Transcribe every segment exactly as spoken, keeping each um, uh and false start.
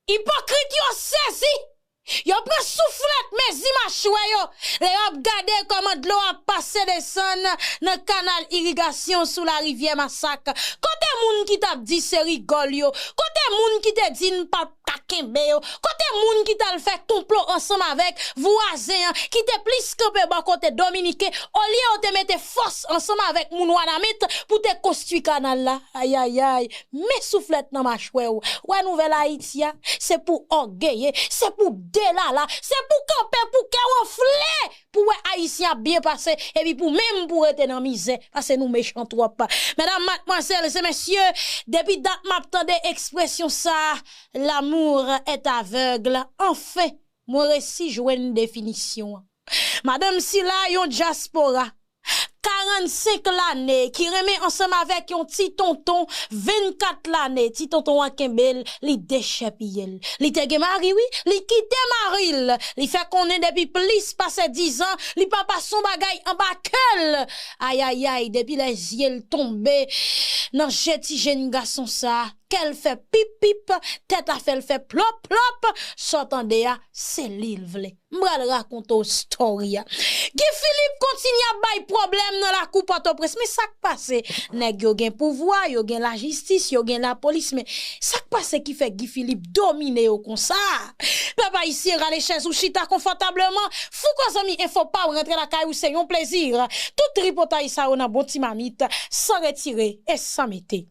Ipokrit yo sezi! Yo pran souflèt, mezi machwè yo, lè y ap gade kòman dlo ap pase desann nan kanal irigasyon sou larivyè Masak. Kote moun ki t ap di se rigòl yo? Kote moun ki te di n p ap ka kenbe yo? Kote moun ki t al fè konplo ansanm avèk vwazen an, ki te plis kanpe bò kote Dominiken, olye yo te mete fòs ansanm avèk moun Wanament pou te konstwi kanal la? Ayayay, men souflèt nan machwè w. Wè nouvèl Ayiti a, se pou ògeye, se pou delala, se pou kanpe pou kè w anfle, pou wè Ayisyen ap byen pase, epi pou menm pou rete nan mizè, paske nou mechan twòp. Medam, madmwazèl e mesye, depi dat m ap tande ekspresyon sa, l'amour est aveugle, anfen, mwen resi jwenn definisyon an. Madanm sila, yon dyaspora, karannsenk lane, ki renmen ansanm avèk yon ti tonton, vennkat lane, ti tonton an kenbe l, li dechèpiye l. Li te gen mari, wi, li kite mari l. Li fè konnen depi plis pase dizan, li pa pase yon bagay anba kè l. Ayayay, depi lè zye l tonbe nan je ti jenn gason sa, kè l fè pip pip, tèt la fè l fè plòp plòp, sa w tande a, se li l vle. M pral rakonte w story a. Guy Philippe kontinye ap bay pwoblèm nan lakou Pòtoprens. Men sa k pase? Nèg yo gen pouvwa, yo gen lajistis, yo gen lapolis. Men sa k pase ki fè Guy Philippe domine yo konsa? Pèp ayisyen, rale chèz ou, chita konfòtableman. Fouco zanmi enfo pa w, rantre lakay ou, se yon plezi. Tout tripotay sa yo nan bon ti mamit, san retire e san mete.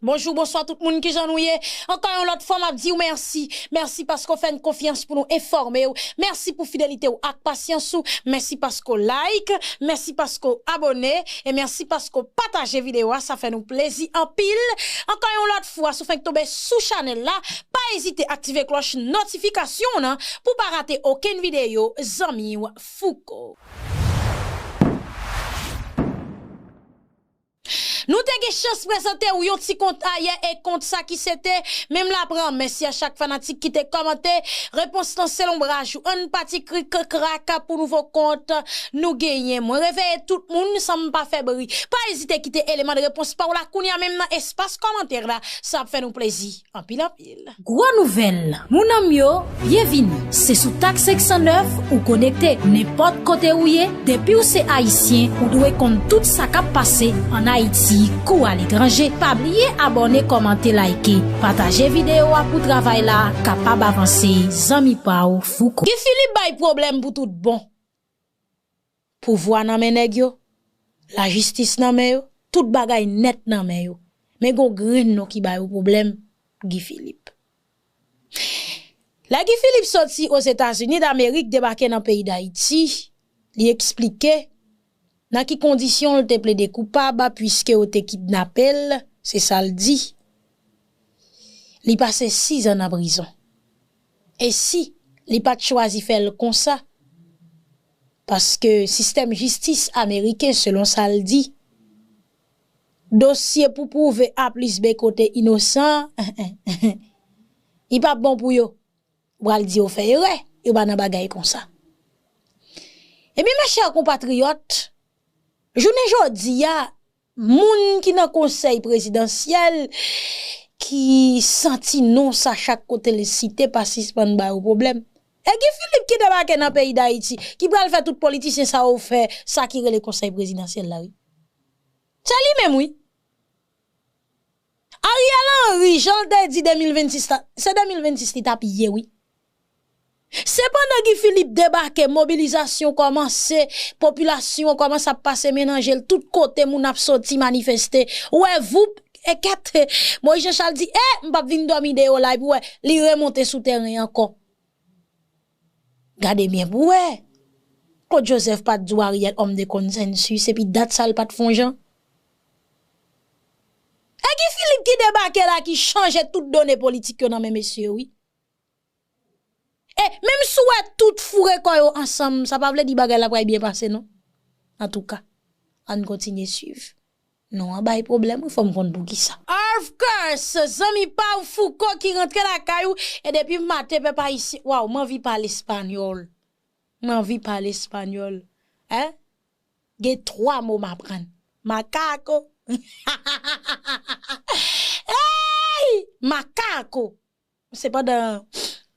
Bonjou, bonswa tout moun, kijan nou ye? Ankò yon lòt fwa, m ap di w mèsi. Mèsi paske w fè n konfyans pou nou enfòme w. Mèsi pou fidelite w ak pasyans ou. Mèsi paske w like. Mèsi paske w abòne. E mèsi paske w pataje videyo a. Sa fè nou plezi anpil. Ankò yon lòt fwa, si w fenk tonbe sou chanèl la, pa ezite aktive klòch notifikasyon w nan pou w pa rate okenn videyo zanmi w Fouco. Nou te gen chans prezante w yon ti kont ayè e kont sa ki se te, men m la pran mèsi a chak fanatik ki te kòmante. Repons lan se lonbraj ou, ann pati krik krak pou nouvo kont nou genyen. Mwen reveye tout moun san m pa fè bri. Pa ezite kite eleman de repons pa w la kounye a menm nan espas kòmantè la, sa ap fè nou plezi. Anpil, anpil. Gwo nouvèl, moun an m yo, byenvini. Se sou Tak senk san nèf ou konekte. Nenpòt kote ou ye, depi w se Ayisyen, ou dwe konn tout sa k ap pase ann Ayiti kou aletranje. Pa bliye abòne, kòmante, like, pataje videyo a pou travay la kapab avanse. Zanmi pa w, Fouco. Guy Philippe bay pwoblèm pou tout bon. Pouvwa nan men nèg yo, lajistis nan men yo, tout bagay nèt nan men yo. Men gon grenn non ki ba yo pwoblèm, Guy Philippe. Lè Guy Philippe soti Ozetazini Damerik debake nan peyi Dayiti, li eksplike nan ki kondisyon l te plede koupab, piske yo te kidnape l, se sa l di. Li pase sizan nan prizon. E si li pa t chwazi fè l konsa, paske sistèm jistis ameriken, selon sa l di, dosye pou pwouve A plis B kote inosan, li p ap bon pou yo. Ou pral di yo fè erè, yo pa nan bagay konsa. Ebyen, mes chers compatriotes, jounen jodi a, moun ki nan konsèy prezidansyèl, ki santi non sa chak kote l site, pa sispann ba yo pwoblèm. E Guy Philippe ki debake nan peyi Dayiti, ki pral fè tout politisyen sa yo fè sa ki rele konsèy prezidansyèl la, wi. Se li menm, wi. Ariel Henry, jan l te di de mil vennsis la, se de mil vennsis li t ap ye, wi. Se pandan Guy Philippe debake, mobilizasyon kòmanse, popilasyon an kòmanse ap pase menanje l tout kote, moun ap soti manifeste. Ou wè, voup, e kèt, Moïse Jean Charles di, e, m p ap vin dòmi deyò la, epi w wè, li remonte sou tèren ankò. Gade byen pou wè. Claude Joseph pa t di w Ariel homme de consensus, epi dat sa l pa t fè yon jan. E Guy Philippe ki debake la, ki chanje tout done politik yo nan men mesye yo, wi. E menm si w wè tout foure kò yo ansanm, sa pa vle di bagay la pral byen pase, non. Antouka, ann kontinye swiv. Non an bay pwoblèm, wi, fò m konn poukisa. Of course, zanmi pa w Fouco ki rantre lakay ou, e depi maten pèp ayisyen, waw, m anvi pale espanyòl. M anvi pale espanyòl. Hein? Gen twa mo m aprann. Macaco. Hey! Macaco. se pandan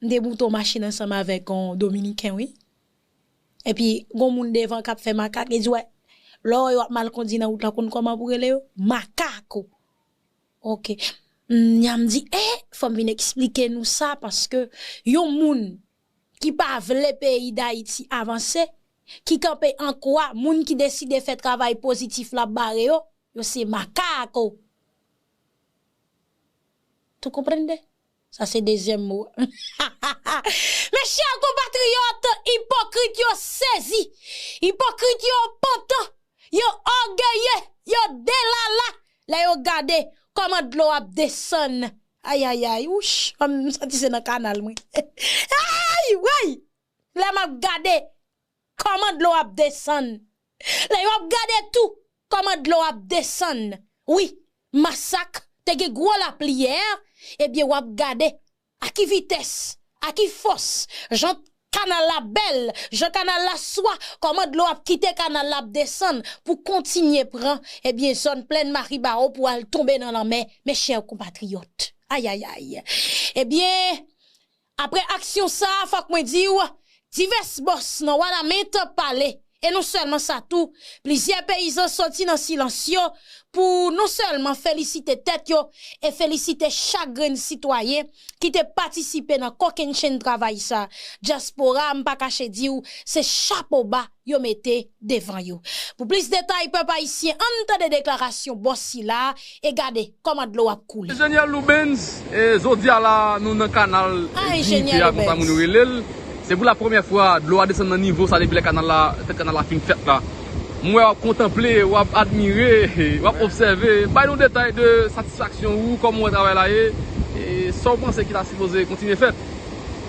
m te moute yon machin ansanm avèk yon Dominiken, wi. Epi, gon moun devan k ap fè makak, li di, wè, lè w wè yo ap mal kondi nan wout la, konn kòman pou rele yo? Makako. Ok. Nya m di, eh, fò m vin eksplike nou sa, paske yon moun ki pa vle peyi Dayiti avanse, ki kanpe an kwa, moun ki deside fè travay pozitif la bare yo, yo se makako. Tout konprann de? Sa se dezyèm mo. Mes chers compatriotes, ipokrit yo sezi, ipokrit yo pantan, yo ògeye, yo delala. Lè yo gade kòman dlo ap desann. Ay, ay, ay, wouch, m santi se nan kanal mwen. Ay, way! Lè m ap gade kòman dlo ap desann. Lè yo ap gade tou kòman dlo ap desann. Wi, Masak te gen gwo lapli yè, ebyen w ap gade a ki vitès, a ki fòs, jan kanal la bèl, jan kanal la swa, kòman dlo ap kite kanal la ap desann pou kontinye pran, ebyen, zòn Plèn Maribawo pou al tonbe nan lanmè, mes chers compatriotes. Ay, ay, ay. Ebyen, apre aksyon sa a, fòk mwen di w, divès bòs nan Wanament pale. E non sèlman sa tou, plizyè peyizan sòti nan silans yo pou non sèlman felisite tèt yo e felisite chak grenn sitwayen ki te patisipe nan kokennchenn travay sa. Dyaspora, m pa kache di w, se chapo ba yo mete devan yo. Pou plis detay, pèp ayisyen, ann tande deklarasyon bòs sila a e gade kòman dlo ap koule. Enjenyè Loubens, e, jodi a la, nou nan kanal Dignité a, konsa moun yo rele l. Se pou la premyè fwa dlo a desann nan nivo sa depi lè kanal la, tèt kanal la fin fèt la. M wè w ap kontanple, w ap admire, w ap obsève. Bay nou detay de satisfaksyon ou, kòman w wè travay la ye, e sa w panse ki ta sipoze kontinye fèt.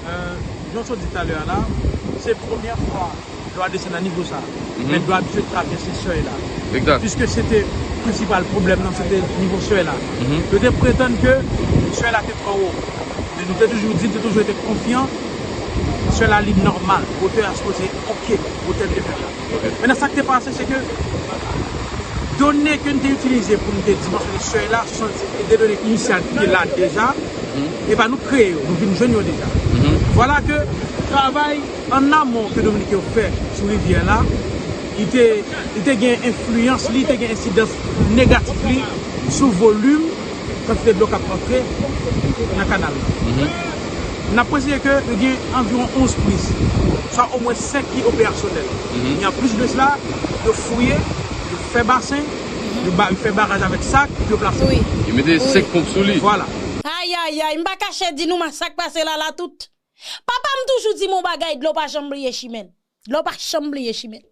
Euh, jan w sot di talè a la, se premyè fwa dlo a desann nan nivo sa. Men dlo a abitye travèse sèy la. Piske se te prensipal pwoblèm nan, se te nivo sèy la. Yo te pretann ke sèy la te twò wo. Men nou te toujou di, nou te toujou rete konfyan, sèy la li nòmal, wotè a sipoze oke, wotè l te fèt la. Mentnan, sa k te pase, se ke done ke n te itilize pou n te dimansyone sèy la, se de done inisyal ki te la deja, e pa nou k kreye yo, nou vin jwenn yo deja. Vwala ke travay an amon ke Dominiken yo fè sou rivyè la, li te, li te gen enfliyans li, li te gen ensidans negatif li sou volim kantite dlo k ap rantre nan kanal la. N ap presize ke yo gen anviwon onz priz, swa omwen senk ki operasyonèl. Ni an plis de sela, yo fouye, yo fè basen, yo ba, yo fè baraj avèk sak, yo plase. Yo mete senk ponp sou li. Vwala. Ayayay, m pa kache di nou masak pase la la tout. Papa m toujou di m yon bagay, dlo pa janm bliye chimen l. Dlo pa janm bliye chimen l.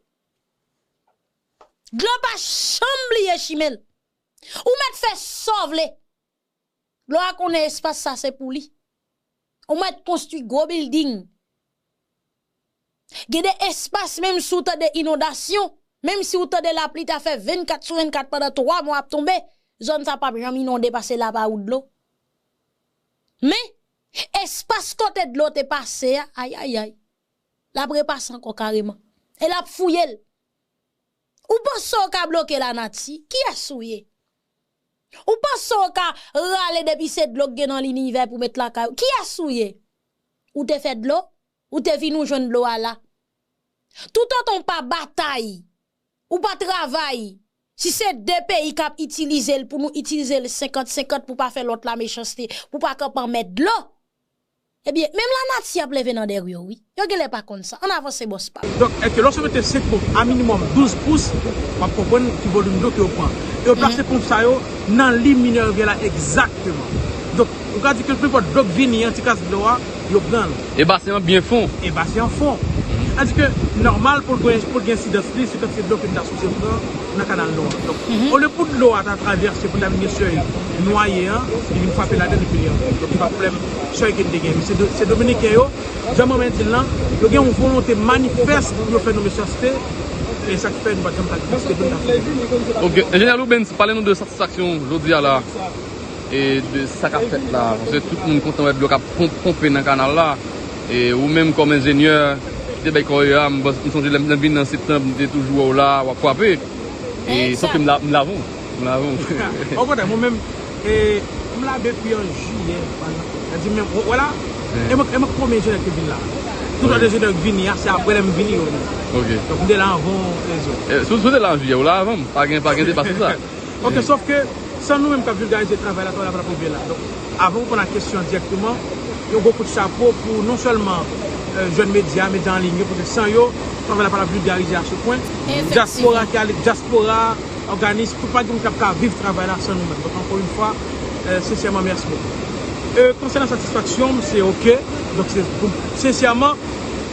Dlo pa janm bliye chimen l. Ou mèt fè sa w vle. Dlo a konnen espas sa se pou li. Ou mèt konstwi gwo bilding. Gen de espas, menm si w tande inondasyon, menm si w tande lapli ta fè vennkat sou vennkat pandan twa mwa ap tonbe, zòn sa p ap janm inonde paske l ap a ou dlo. Men, espas kote dlo te pase a, ayayay, l ap repase ankò kareman. E l ap fouye l. Ou panse w ka bloke lanati? Kiyès ou ye? Ou panse w ka rale depi se dlo k gen nan linivè pou met lakay ou? Kiyès ou ye? Ou te fè dlo? Ou te vin ou jwenn dlo a la? Toutotan w pa batay, ou pa travay, si se de peyi k ap itilize l pou nou itilize l senkant senkant pou pa fè lòt la mechanste, pou pa kanpe anmè dlo, ebyen, menm lanati ap leve nan dèyè w, wi. Yo genlè pa konn sa. Ann avanse, bòs pa m. Donk, èske lòske w mete senk ponp a minimòm douz pous, w ap konprann ki volim dlo ke yo pran. E yo plase ponp sa yo nan liy minè rivyè la egzakteman. Donk, ou ka di ke nenpòt dlo k vini an ti kras dlo a, yo pran l. E basen an byen fon. E basen an fon. Sa di ke nòmal pou l gen, pou l gen ensidans li sou kantite dlo ke n ta sipoze pran nan kanal nou an. Donk, olye pou dlo a ta travèse pou l ta vin gen sèy nwaye an, li vin frape ladan l epi li antre. Donk, se pa pwoblèm sèy ke n te gen. Men se do-, se Dominiken yo, jan m renmen di l lan, yo gen yon volonte manifès pou yo fè nou mechanste, e sa k fè nou pa t janm ta, paske nou ta fè. Ok, enjenyè Loubens, pale nou de satisfaksyon jodi a la. E de sa k ap fèt la, paske tout moun kontan wè dlo k ap pon-, ponpe nan kanal la. E ou menm kòm enjenyè ki te bay kò w a, m, m sonje lè m vin nan septanm, m te toujou wè w la, w ap frape. E sòf ke m la-, m lave w. M lave w. Okontrè, mwen menm, e, m lave depi an jiyè, pa egzanp. Mwen di, men, w-, wè la, e mwen, e mwen premye enjenyè ki vin la. Tout lòt enjenyè ki vini a, se apre lè m vini yo vini. Ok. Donk, m te la anvan lèzòt. E, si w, si w te la an jiyè, ou la avan m. Pa gen, pa gen deba sou sa. Ok, sòf ke san nou menm k ap vilgarize travay la, travay la pa t ap rive la. Donk, avan w reponn a kesyon dirèkteman, yon gwo kout chapo pou non sèlman, euh, jèn medya, medya an liy yo, paske san yo, travay la pa t ap vilgarize a se pwen. Dyaspora ki ale, dyaspora, òganis, tout pa gen moun k ap ka viv travay la san nou menm. Donk, ankò yon fwa, euh, sensèman, mèsi bokou. Euh, konsènan satisfaksyon m, se ok. Donk, se, sensèman,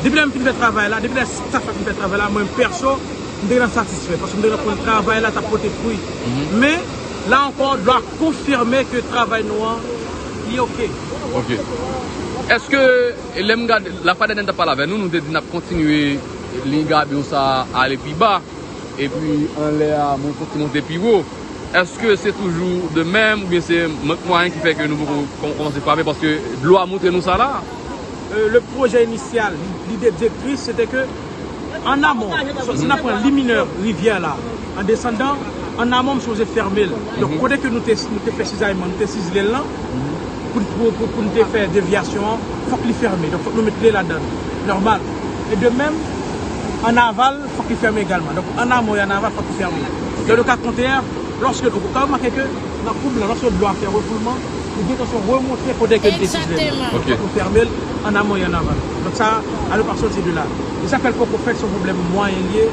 depi lè m fin fè travay la, depi lè staf la fin fè travay la, mwen pèso, m te gentan satisfè, paske m te gentan konn travay la t ap pote fwi. Men, la ankò, dlo a konfime ke travay nou an, li ok. Ok. Èske, lè m gade, lafwa dènye n t ap pale avè nou, nou te di n ap kontinye liy gabiyon sa a ale pi ba, epi anlè a, mwen kontinye monte pi wo. Èske se toujou de menm, oubyen se mank mwayen ki fè ke nou poko kò-, kòmanse frape, paske dlo a montre nou sa la? Euh, le pwojè inisyal, lide direktris, se te ke an amon, si, si n ap pran li minè rivyè la, an desandan, an amon, m sipoze fèmen l. Donk, kote ke nou te, nou te fè sizayman, nou te sizle l lan, pou, pou, pou, pou n te fè devyasyon an, fòk li fèmen. Donk, fòk nou met kle ladan l. Nòmal. E de menm, an aval, fòk li fèmen egalman. Donk, an amon e an aval, fòk li fèmen. Dans le cas contraire, lòske, ou ka remake ke nan koub lan, lòske dlo a fè refoulman, li gen tansyon remonte kote ke l te sizle l. Fòk nou fèmen l an amon e an aval. Donk, sa, alokasyon se de la. E sa fè l poko fèt, se yon pwoblèm mwayen li ye.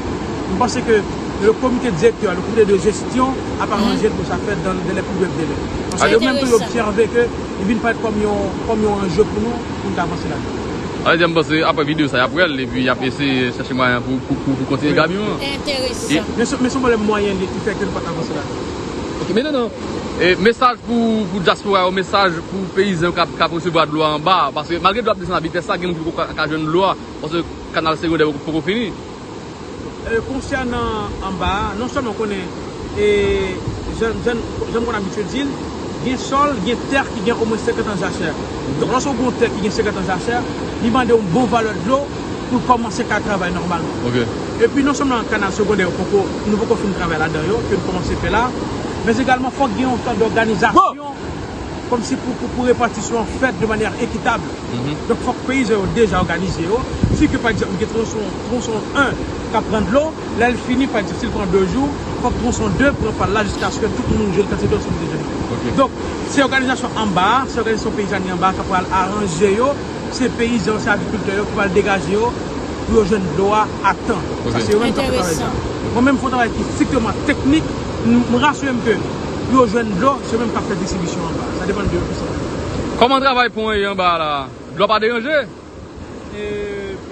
M panse ke le comité directeur, le comité de gestion ap aranje l pou sa fèt dans, dans les plus brefs délais. Paske yo menm tou, yo obsève ke li vin parèt kòm yon, kòm yon anje pou nou, pou n ta avanse ladan. Alè, m panse apre videyo sa, y ap wè l, epi y ap eseye chèche mwayen pou, pou, pou, pou kontinye gabiyon an. Enteresan. Men se, men se yon pwoblèm mwayen li ki fè ke nou pa t avanse ladan. Ok, men non, non. E, mesaj pou, pou dyaspora yo, mesaj pou peyizan yo k ap, k ap resevwa dlo a anba a, paske malgre dlo ap desann a vitès la, gen moun ki poko ka, ka jwenn dlo a, paske kanal segondè poko, poko fini. E, konsènan anba a, non sèlman w konnen, e, jan, jan, jan m konn abitye di l, gen sòl, gen tè ki gen omwen senkant an jachè. Donk, lòske w gen yon tè ki gen senkant an jachè, li mande yon bon valè dlo pou l kòmanse ka travay nòmalman. Ok. Epi, non sèlman kanal segondè yo poko, nou poko fin travay ladan yo, ke n kòmanse fè la, men egalman fòk gen yon sòt dòganizasyon kòmsi pou, pou, pou repatisyon an fèt de manyè ekitab. Donk, fòk peyizan yo deja òganize yo. Si ke, pa egzanp, gen twonson, twonson en k ap pran dlo, lè l fini, pa egzanp, si l pran de jou, fòk twonson de pran pa l la jiskaske tout moun jwenn kantite twonson de jwenn. Ok. Donk, se òganizasyon anba a, se òganizasyon peyizani anba a k ap pral aranje yo, se peyizan, se agrikiltè yo ki pral degaje yo pou yo jwenn dlo a a tan. Ok. Sa se yo menm k ap fè travay sa. Mwen menm, m fè yon travay ki strikteman teknik, m, m rasire m ke pou yo jwenn dlo, se yo menm k ap fè distribisyon anba. Sa depann de yo ki sa. Kòman travay pon an ye anba a la? Dlo a pa deranje? E,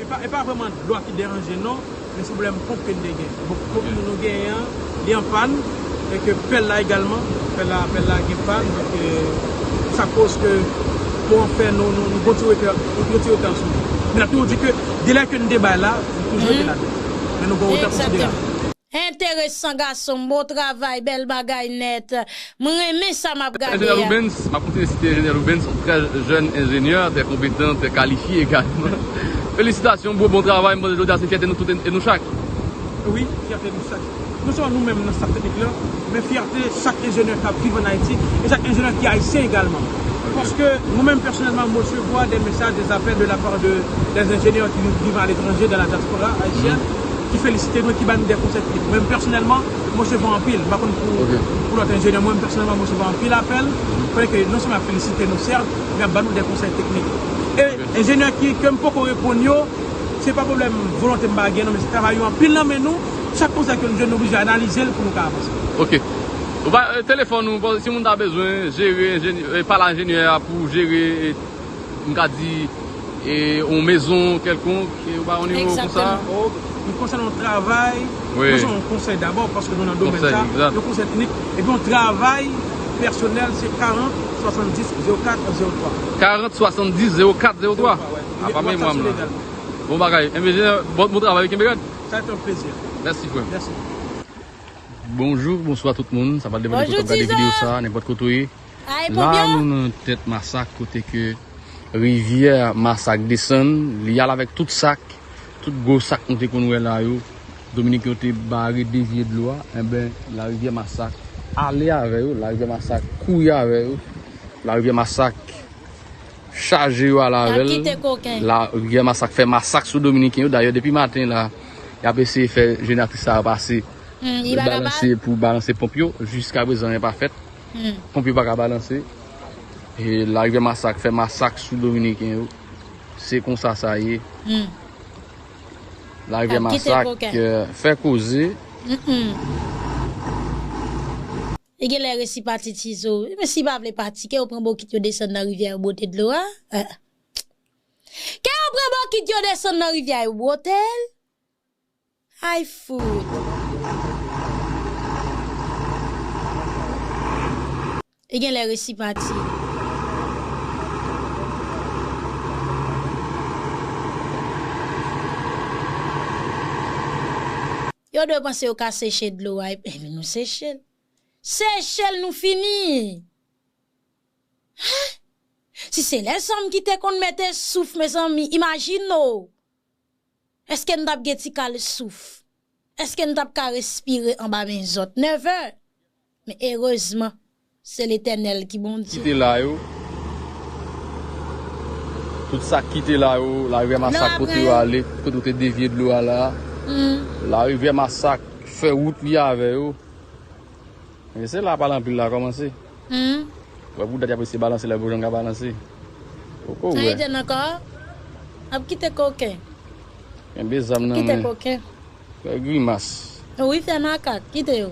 e pa, e pa vrèman dlo a ki deranje, non, men se pwoblèm ponp ke n te gen. Bon, ponp nou, nou genyen an, li an pàn, e ke pèl la egalman, pèl la, pèl la gen pàn, donk, e, sa koz ke pon an fè nou, nou, nou gon ti retè, nou gon ti retè sou li. Men n ap toujou di ke delè ke n te bay la, nou toujou rete ladan. Men nou gon retè konsiderab. Enteresan, gason m, bon travay, bèl bagay nèt. Mwen renmen sa m ap gade a. Enjenyè Loubens, m ap kontinye site Enjenyè Loubens, yon trè jèn enjenyè, trè konpetan, trè kalifye egalman. Felisitasyon, bro, bon travay. M panse jodi a se fyète nou tout e, e nou chak. Wi, fyète nou chak. Non sèlman nou menm nan staf teknik lan, men fyète chak enjenyè k ap viv ann Ayiti e chak enjenyè ki ayisyen egalman. Paske mwen menm pèsonèlman, m resevwa des messages, des appels de la part de, des ingénieurs qui vivent à l'étranger, dans la diaspora haïtienne, ki felisite nou e ki ba nou de konsèy teknik. Mwen menm pèsonèlman, m resevwa anpil. M pa konn pou, pou lòt enjenyè, mwen menm pèsonèlman, m resevwa anpil apèl. Kote ke non sèlman y ap felisite nou, sèt, men y ap ba nou de konsèy teknik. E enjenyè ki, ke m poko reponn yo, se pa pwoblèm volonte m pa gen, non, men se travay yo anpil nan men nou. Chak konsèy ke nou jwenn, nou oblije analize l pou nou ka avanse. Ok. Ou pa, e, telefòn ou, bon, si moun ta bezwen jere enjenyè, e, pale a enjenyè a pou jere, e, m ka di, e, yon mezon kèlkonk, e, ou pa yon nimewo konsa? Egzakteman. Oh, nou konsènan yon travay, wi, nou se yon konsèy dabò, paske nou nan domèn sa, yon konsèy teknik, epi yon travay pèsonèl, se karant swasanndis zewo kat zewo twa. Karant swasanndis zewo kat zewo twa? Zewo twa, wi. A pa menm mwa m la. Bon bagay. Enjenyè, bon, bon travay, kenbe rèd. Sa te yon plezi. Mèsi, frè. Mèsi. Bonjou, bonswa tout moun. Sa pa depann de kote w ap gade videyo sa, nenpòt kote w ye. La, nou nan tèt Masak, kote ke rivyè Masak desann, li al avèk tout sak, tout gwo sak nou te konn wè la yo. Dominiken yo te bare devye dlo a, enben, larivyè Masak ale avè yo, larivyè Masak kouri avè yo, larivyè Masak chaje yo al avè l. L ap kite koken. La, Rivyè Masak fè masak sou Dominiken yo. Dayè, depi maten la, y ap eseye fè jeneratris sa yo pase, hmm, balanse pou balanse ponp yo. Jiska prezan, anyen pa fèt. Hmm. Ponp yo pa ka balanse. E Larivyè Masak fè masak sou Dominiken yo. Se konsa sa ye. Hmm. Larivyè Masak, euh, fè koze. Mm-mm. Li genlè resi pati Tizo. Men si pa vle pati, ke yo pran bokit yo desann nan rivyè yo bwote dlo a. Eh. Ke yo pran bokit yo desann nan rivyè yo bwote l. Ay fout. Li genlè resi pati. Yo dwe panse yo ka seche dlo a, epi nou seche l. Seche l, nou fini. Hen? Si se lèzòm ki te konn mete souf, mezanmi, imajine w. Èske n t ap gen ti kal souf? Èske n t ap ka respire anba men zòt? Never! Men erezman, se Letènèl ki Bondye. Kite la yo. Tout sa k kite la yo, Larivyè Masak kote yo ale, kote yo te devye dlo a la. Hmm. Larivyè Masak fè wout li avè yo. Men se la pale anpil la kòmanse. Hmm. Wè pou dat y ap eseye balanse la, yo pa janm ka balanse. Poko wè. Sa e dèn ankò? Ap kite koken. Kenbe zam nan men. Kite koken. Fè grimas. Wi, fè makak. Kite yo.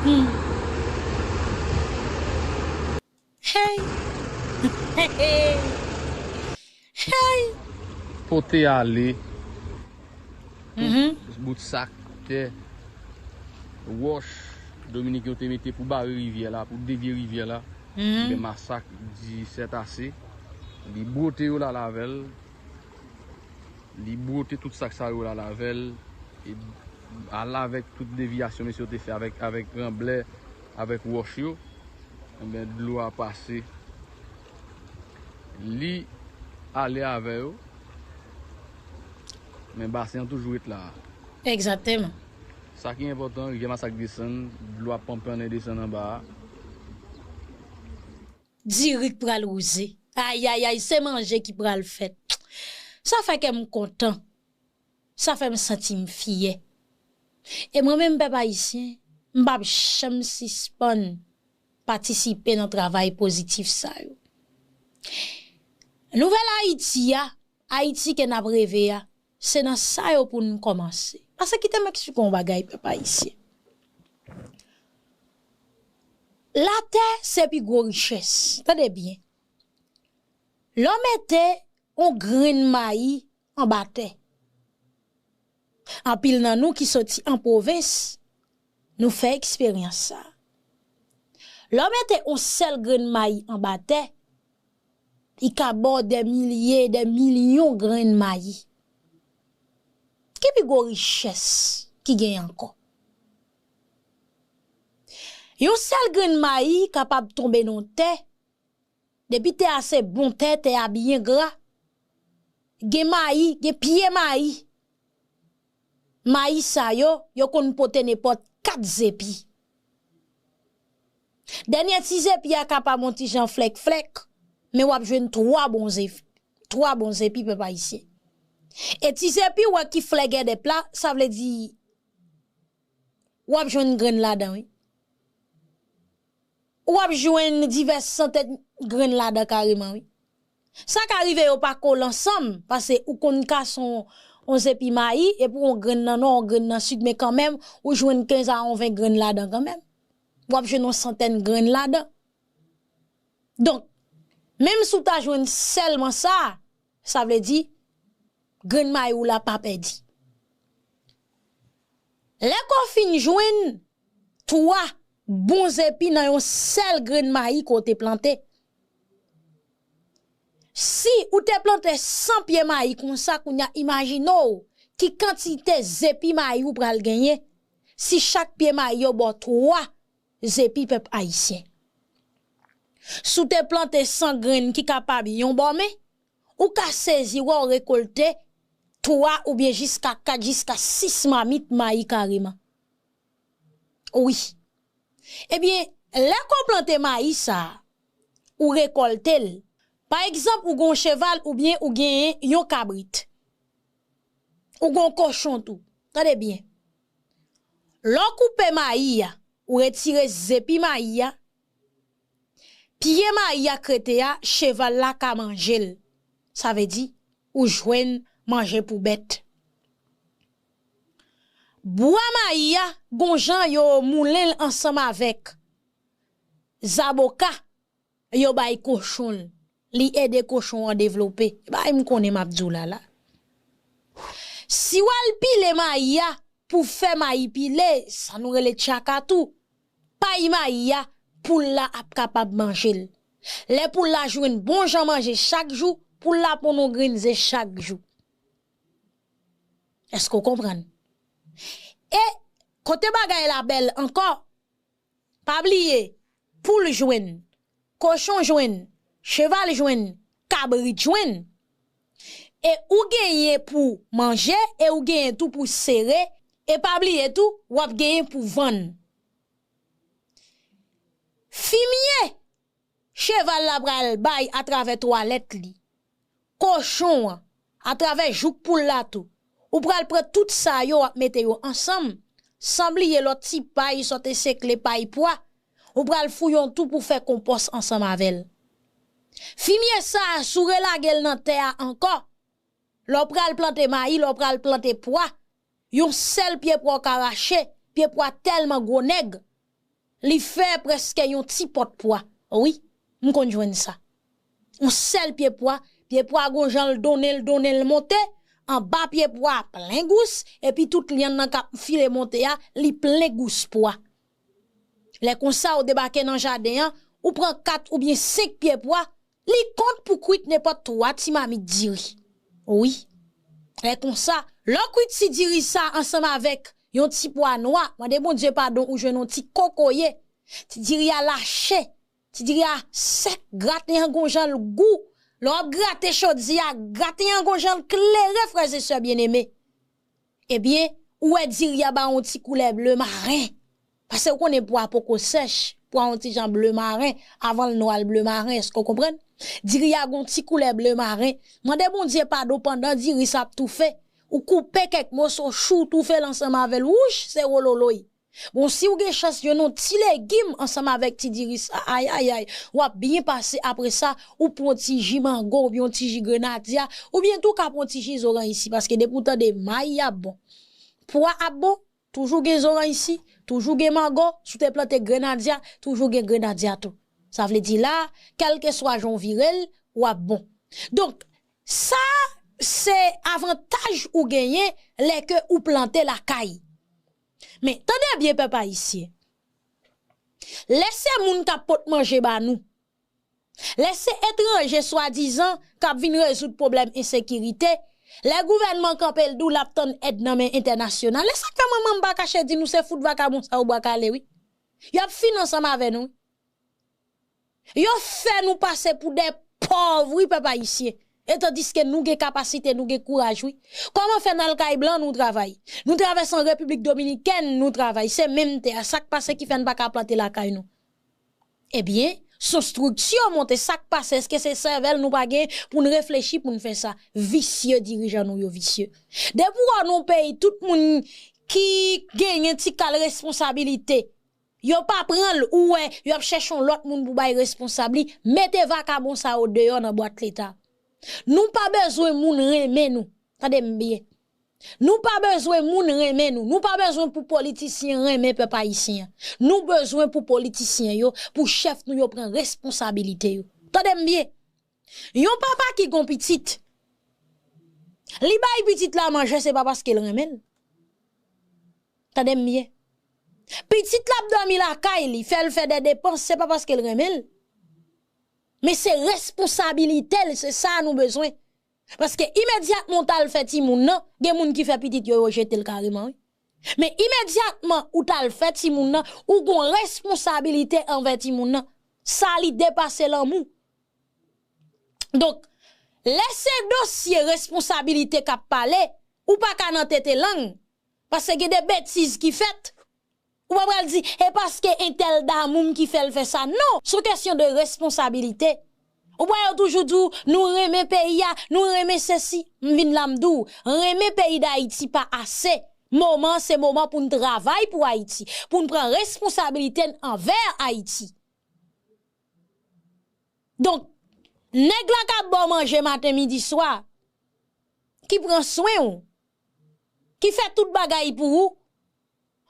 Hmm. Hey! Hey! Hey! Pote ale. Mhm. Tout bout sak, tè, wòch, Dominik yo te mete pou bare rivyè la, pou devye rivyè la. Mhm. Ebyen, Masak di sètase. Li bwote yo la avè l. Li bwote tout sak sa yo la avè l. E al avèk tout devyasyon mesye yo te fè avèk, avèk ranblè, avèk wòch yo. Enben, dlo a pase. Li ale avè yo. Men basen an toujou ret la. Egzakteman. Sa ki enpòtan, rivyè Masak desann, dlo ap panpannen desann anba a. Diri k pral wouze. Ayayay, se manje ki pral fèt. Sa fè kè m kontan. Sa fè m santi m fyè. E mwen menm, pèp ayisyen, m p ap janm sispann patisipe nan travay pozitif sa yo. Nouvèl Ayiti a, Ayiti ke n ap reve a, se nan sa yo pou n kòmanse. Paske kite m eksplike w yon bagay, pèp ayisyen. Latè se pi gwo richès. Tande byen. Lè w mete yon grenn mayi anba tè, anpil nan nou ki soti an pwovens, nou fè eksperyans sa. Lè w mete yon sèl grenn mayi anba tè, li ka ba w dè milye, dè milyon grenn mayi. Ki pi gwo richès ki genyen ankò? Yon sèl grenn mayi kapab tonbe nan tè, depi tè a se bon tè, tè a byen gra. Gen mayi, gen pye mayi. Mayi sa yo, yo konn pote nenpòt kat zepi. Dènye ti zepi a kapab yon ti jan flèk flèk, men w ap jwenn twa bon zepi, twa bon zepi, pèp ayisyen. E ti zepi w wè ki flè gèdèp la, sa vle di w ap jwenn grenn ladan, wi. Ou ap jwenn divès santèn grenn ladan kareman, wi. Sa ka rive yo pa kole ansanm, paske ou konn kase yon, yon zepi mayi, epi yon grenn nan nò, yon grenn nan sid, men kanmenm, ou jwenn kenz a yon ven grenn ladan kanmenm. W ap jwenn yon santèn grenn ladan. Donk, menm si w ta jwenn sèlman sa, sa vle di, grenn mayi w la pa pèdi. Lè ke w fin jwenn twa bon zepi nan yon sèl grenn mayi ke w te plante. Si ou te plante san pye mayi konsa, kounye a imajine w ki kantite zepi mayi ou pral genyen si chak pye mayi yo ba w twa zepi, pèp ayisyen. Si w te plante san grenn ki kapab yon bò men, ou ka sezi wè w rekolte twa oubyen jiska kat, jiska sis mamit mayi kareman. Wi. Ebyen, lè ke w plante mayi sa a, ou rekòlte l. Pa egzanp, ou gen yon cheval oubyen ou genyen yon kabrit. Ou gen yon kochon tou. Tande byen. Lè w koupe mayi a, ou retire zepi mayi a, pye mayi a k rete a, cheval la ka manje l. Sa vle di, ou jwenn manje pou bèt. Bwa mayi a, gon jan yo moulen l ansanm avèk zaboka, yo bay kochon l. Li ede kochon an devlope. Bagay m konnen m ap di w la la. Si w al pile mayi a pou fè mayi pile, sa nou rele tchaka tou, pay mayi a, poul la ap kapab manje l. Lè poul la jwenn bon jan manje chak jou, poul la ponn yon grenn ze chak jou. Èske w konprann? E kote bagay la bèl ankò, pa bliye, poul jwenn, kochon jwenn, cheval jwenn, kabrit jwenn. E ou genyen pou manje, e ou genyen tou pou sere, e pa bliye tou, w ap genyen pou vann. Fimye cheval la pral bay atravè twalèt li, kochon an, atravè jouk poul la tou. Ou pral pran tout sa yo, w ap mete yo ansanm, san bliye lòt ti pay sa w te sekle, pay pwa. Ou pral fouye yon tou pou fè konpòs ansanm avè l. Fimye sa a, si w relage l nan tè a ankò, lè w pral plante mayi, lè w pral plante pwa, yon sèl pye pwa w ka rache, pye pwa tèlman gwo nèg, li fè prèske yon ti pòt pwa. Wi, m konn jwenn sa. Yon sèl pye pwa, pye pwa gon jan l donnen, l donnen, l monte, anba pye pwa plen gous, epi tout lyann nan k ap file monte a, li plen gous pwa. Lè konsa, ou debake nan jaden an, ou pran kat oubyen senk pye pwa, li kont pou kwit nenpòt twa ti mamit diri. Wi. Lè konsa, lè w kwit ti diri sa ansanm avèk yon ti pwa nwa, mande Bondye padon, ou jwenn yon ti kokoye. Ti diri a lache, ti diri a sèk, graten an gon jan l gou. Lè w ap grate chodi a, graten an gon jan l klere, frè e sè byeneme. Ebyen, ou wè diri a ba yon ti koulè ble maren. Paske ou konnen pwa poko sèch, pwa yon ti jan ble maren, avan l nwa l ble maren, èske w konprann? Diri a gon ti koulè ble maren. Mande Bondye padon pandan diri sa ap toufe. Ou koupe kèk moso chou, toufe l ansanm avè l, wouch, se wololoy. Bon, si w gen chans jwenn yon ti legim ansanm avèk ti diri sa, ay, ay, ay, w ap byen pase. Apre sa, ou pran yon ti ji mango oubyen yon ti ji grenadya, oubyen tou w ka pran yon ti ji zoranj isi, paske depi w tande mayi ap bon, pwa ap bon, toujou gen zoranj isi, toujou gen mango, si w te plante grenadya, toujou gen grenadya tou. Sa vle di la, kèlkeswa jan w vire l, w ap bon. Donk, sa se avantaj ou genyen lè ke ou plante lakay. Men, tande byen, pèp ayisyen. Lè se moun k ap pot manje ba nou, lè se etranje swadizan k ap vin rezoud pwoblèm ensekirite, lè gouvènman kanpe l di w l ap tann èd nan men entènasyonal, e sa k fè mwen menm m pa kache di nou se fout vakabon sa yo bwa kale, wi. Y ap fin ansanm avè nou. Yo fè nou pase pou de pòv, wi, pèp ayisyen. E tandiske nou gen kapasite, nou gen kouraj, wi. Kòman fè n al kay blan, nou travay? Nou travèse an Repiblik Dominikèn, nou travay. Se menm tè a. Sa k pase ki fè n pa ka plante lakay nou? Ebyen, se yon estrikti yo monte. Sa k pase? Èske se sèvèl nou pa gen pou n reflechi pou n fè sa? Visye, dirijan nou yo visye. Depi w wè nan yon peyi, tout moun ki genyen ti kal responsabilite, yo pa pran l, ou wè, y ap chèche yon lòt moun pou bay responsab li. Mete vakabon sa yo deyò nan bwat Leta. Nou pa bezwen moun renmen nou. Tande m byen. Nou pa bezwen moun renmen nou. Nou pa bezwen pou politisyen renmen pèp ayisyen an. Nou bezwen pou politisyen yo, pou chèf nou yo pran responsabilite yo. Tande m byen. Yon papa ki gon pitit, li bay pitit la manje, se pa paske l renmen l. Tande m byen. Pitit la ap dòmi lakay li, fè l fè de depans, se pa paske l renmen l. Men se responsabilite l, se sa nou bezwen. Paske imedyatman w t al fè timoun nan, gen moun ki fè pitit yo, yo jete l kareman, wi. Men imedyatman ou t al fè timoun nan, ou gon responsabilite anvè timoun nan. Sa li depase lanmou. Donk, lè se dosye responsabilite k ap pale, ou pa ka nan tete lang. Paske gen de betiz ki fèt. Ou pa pral di, e paske entèl damou m ki fè l fè sa. Non, se yon kesyon de responsabilite. Ou pa yo toujou di w, nou renmen peyi a, nou renmen sesi. M vin la m di w, renmen peyi Dayiti pa ase. Moman an se moman pou n travay pou Ayiti, pou n pran responsabilite n anvè Ayiti. Donk, nèg la k ap ba w manje maten, midi, swa, ki pran swen w, ki fè tout bagay pou ou,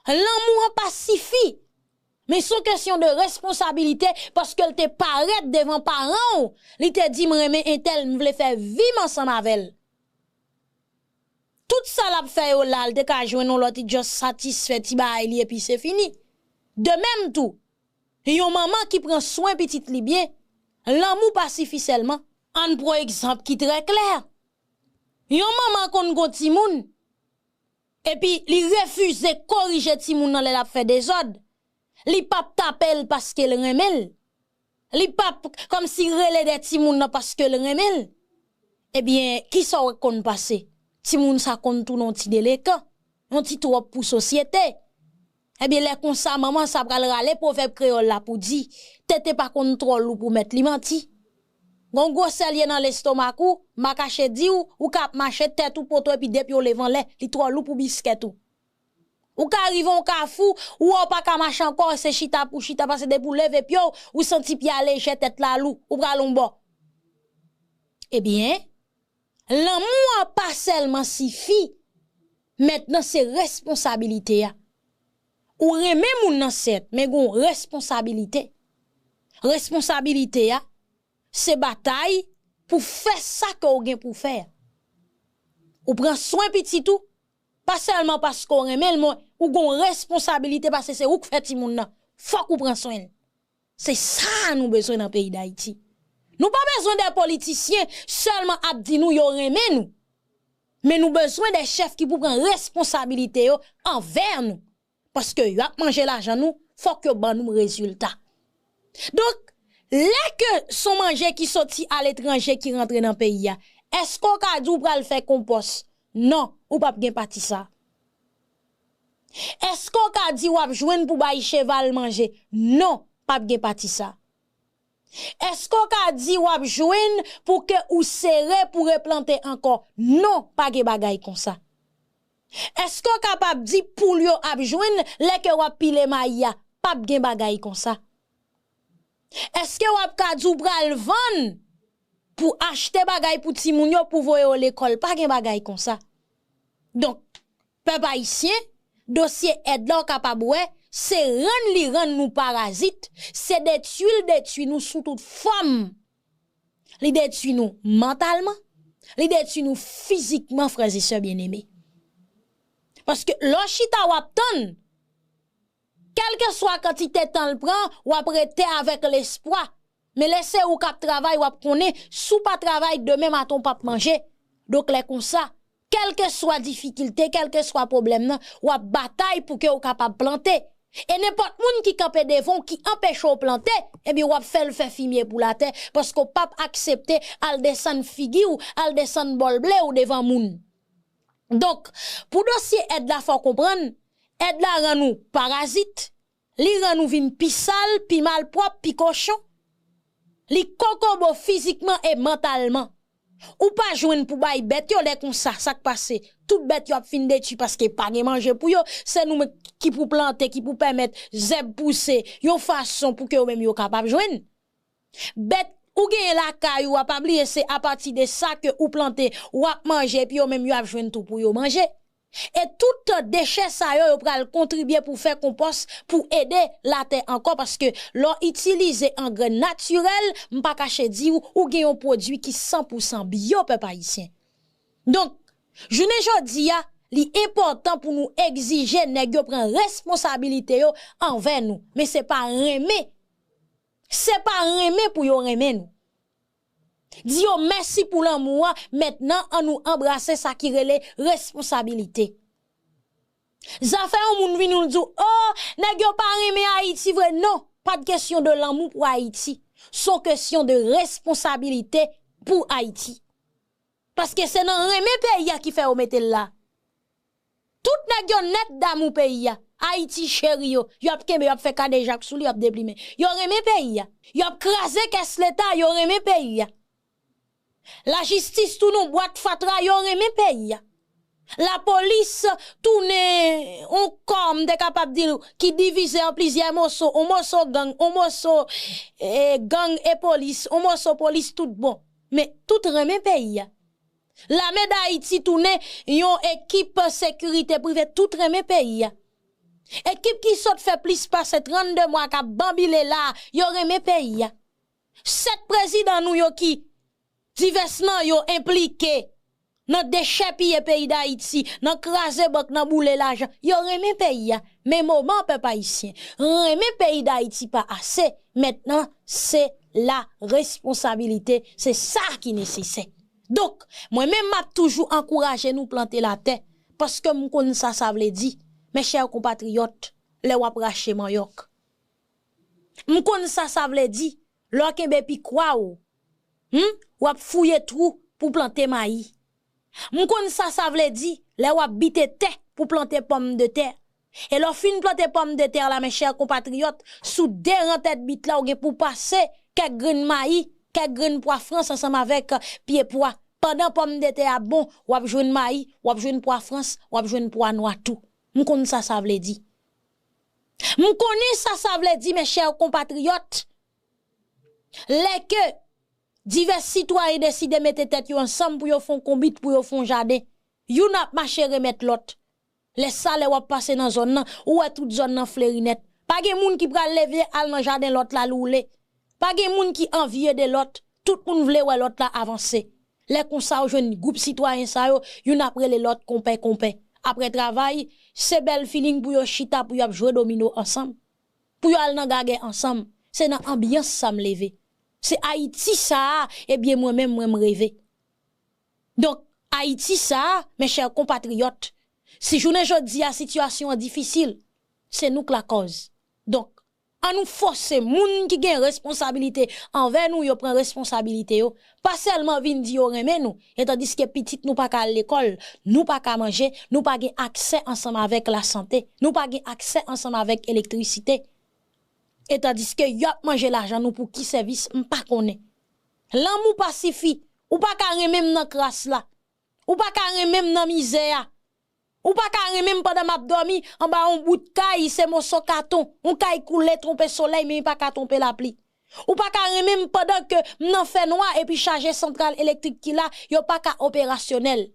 lanmou an pa sifi. Men se yon kesyon de responsabilite paske l te parèt devan paran w, li te di, "M renmen entèl, m vle fè vi m ansanm avè l." Tout sa l ap fè yo la, l te ka jwenn yon lòt, li just satisfè ti bagay li epi se fini. De menm tou, yon manman ki pran swen pitit li byen, lanmou pa sifi sèlman. Ann pran egzanp ki trè klè. Yon manman konn gon timoun, epi li refize korije timoun nan lè l ap fè dezòd. Li p ap tape l paske l renmen l. Li p ap kòmsi rele de timoun nan paske l renmen l. Ebyen, kisa w konn pase? Timoun sa konn tounen yon ti delekan, yon ti twòp pou sosyete. Ebyen, lè konsa, manman sa pral rale pwovèb kreyòl la pou di, tete pa konn twò lou pou mèt li manti. Gon gwosè l ye nan lestomak ou, m pa kache di w, ou ka ap mache tèt ou poto epi de pye w leve anlè, li twò lou pou biskèt ou. Ou ka rive yon kafou, ou wè w pa ka mache ankò, se chita pou chita, paske depi w leve pye w, ou santi pye a lejè, tèt la lou, ou pral yon bò. Ebyen, lanmou an pa sèlman sifi, mentnan se responsabilite a. Ou renmen moun nan sèt, men gon responsabilite. Responsabilite a, se batay pou fè sa ke w gen pou fè. Ou pran swen pitit ou, pa sèlman paske w renmen l, men ou gon responsabilite paske se ou k fè timoun nan. Fòk ou pran swen l. Se sa nou bezwen nan peyi Dayiti. Nou pa bezwen de politisyen sèlman ap di nou yo renmen nou. Men nou bezwen de chèf ki pou pran responsabilite yo anvè nou. Paske yo ap manje lajan nou, fòk yo ban nou rezilta. Donk, lè ke se yon manje ki soti aletranje ki rantre nan peyi a, èske w ka di w pral fè konpòs? Non, ou p ap gen pati sa. Èske w ka di w ap jwenn pou bay cheval manje? Non, p ap gen pati sa. Èske w ka di w ap jwenn pou ke ou sere pou replante ankò? Non, pa gen bagay konsa. Èske w kapab di poul yo ap jwenn lè ke w ap pile mayi a? P ap gen bagay konsa. Èske w ap ka di w pral vann pou achte bagay pou timoun yo, pou voye yo lekòl? Pa gen bagay konsa. Donk, pèp ayisyen, dosye èd la w kapab wè, se rann li rann nou parazit, se detwi l detwi nou sou tout fòm. Li detwi nou mantalman, li detwi nou fizikman, frè e sè byeneme. Paske lè w chita w ap tann, kèlkeswa kantite tan l pran, w ap rete avèk lespwa. Men lè se ou k ap travay, w ap konnen, si w pa travay, demen maten w p ap manje. Donk, lè konsa, kèlkeswa difikilte, kèlkeswa pwoblèm nan, w ap batay pou ke w kapab plante. E nenpòt moun ki kanpe devan w, ki anpeche w plante, ebyen, w ap fè l fè fimye pou latè, paske w p ap aksepte al desann figi w, al desann bòl ble w devan moun. Donk, pou dosye èd la, fò w konprann, èd la rann ou parazit, li rann ou vin pi sal, pi malpwòp, pi kochon. Li kokobo fizikman e mantalman. Ou pa jwenn pou bay bèt yo, lè konsa, sa k pase? Tout bèt yo ap fin detwi paske pa gen manje pou yo. Se nou menm ki pou plante, ki pou pèmèt zèb pouse yon fason pou ke yo menm yo kapab jwenn. Bèt ou genyen lakay ou a, pa bliye se apati de sa ke ou plante, w ap manje, epi yo menm yo ap jwenn tou pou yo manje. E tout dechè sa yo, yo pral kontribye pou fè konpòs, pou ede latè ankò, paske lè w itilize angrè natirèl, m pa kache di w, ou gen yon pwodui ki san pou san byo, pèp ayisyen. Donk, jounen jodi a, li enpòtan pou nou egzije nèg yo pran responsabilite yo anvè nou, men se pa renmen. Se pa renmen pou yo renmen nou. Di yo mèsi pou lanmou an, mentnan an nou anbrase sa ki rele responsabilite. Zafè yon moun vin ou l di w, o, nèg yo pa renmen Ayiti vre. Non, pa t kesyon de lanmou pou Ayiti. Se yon kesyon de responsabilite pou Ayiti. Paske se nan renmen peyi a ki fè yo mete l la. Tout nèg yo nèt damou peyi a. Ayiti cheri yo, y ap kenbe, y ap fè kadejak sou li, y ap deplimen. Yo renmen peyi a. Y ap kraze kès Leta, yo renmen peyi a. Lajistis tounen yon bwat fatra, yo renmen peyi a. Lapolis tounen yon kò, m te kapab di l, ki divize an plizyè moso, yon moso gang, yon moso eh, gang e polis, yon moso polis tout bon. Men tout renmen peyi a. Lame d Ayiti tounen yon ekip sekirite prive, tout renmen peyi a. Ekip ki sot fè plis pase trannde mwa k ap banbile la, yo renmen peyi a. Sèt prezidan nou yo ki divès nan yo enplike nan dechèpiye peyi Dayiti, nan kraze bank, nan boule lajan, yo renmen peyi a. Men moman pèp ayisyen, renmen peyi Dayiti pa ase. Mentnan, se la responsabilite, se sa ki nesesè. Donk, mwen menm m ap toujou ankouraje nou plante latè, paske m konn sa sa vle di, mes chers compatriotes, lè w ap rache manyòk. M konn sa sa vle di, lè w kenbe pikwa w, hmm, w ap fouye twou pou plante mayi. M konn sa sa vle di, lè w ap bite tè pou plante pòmdetè. E lè w fin plante pòmdetè la, mes chers compatriotes, sou de ran tèt bit la, ou gen pou pase kèk grenn mayi, kèk grenn pwa frans ansanm avèk pye pwa. Pandan pòmdetè a bon, w ap jwenn mayi, w ap jwenn pwa frans, w ap jwenn pwa nwa tou. M konn sa sa vle di. M konnen sa sa vle di, mes chers compatriotes. Lè ke divès sitwayen deside mete tèt yo ansanm pou yo fè yon konbit, pou yo fè yon jaden, youn ap mache remèt lòt. Lè sa, lè w ap pase nan zòn nan, ou wè tout zòn nan fleri nèt. Pa gen moun ki pral leve al nan jaden lòt la loule. Pa gen moun ki anvye de lòt. Tout moun vle wè lòt la avanse. Lè konsa, ou jwenn gwoup sitwayen sa yo, youn ap rele lòt konpè konpè. Apre travay, se bèl feeling pou yo chita, pou y ap jwe domino ansanm, pou yo al nan gagè ansanm. Se nan anbyans sa m leve. Se Ayiti sa a, ebyen mwen menm, mwen m reve. Donk, Ayiti sa a, mes chers compatriotes, si jounen jodi a sitiyasyon an difisil, se nou k lakòz. Donk, ann nou fòse moun ki gen responsabilite anvè nou, yo pran responsabilite yo, pa sèlman vin di yo renmen nou, e tandiske pitit nou pa ka al lekòl, nou pa ka manje, nou pa gen aksè ansanm avèk lasante, nou pa gen aksè ansanm avèk elektrisite. E tandiske y ap manje lajan nou pou ki sèvis, m pa konnen. Lanmou pa sifi. Ou pa ka renmen m nan kras la. Ou pa ka renmen m nan mizè a. Ou pa ka renmen m pandan m ap dòmi anba yon bout kay, se moso katon. Yon kay koule twonpe solèy, men li pa ka twonpe lapli. Ou pa ka renmen m pandan ke m nan fènwa epi chaje santral elektrik ki la, yo pa ka operasyonèl.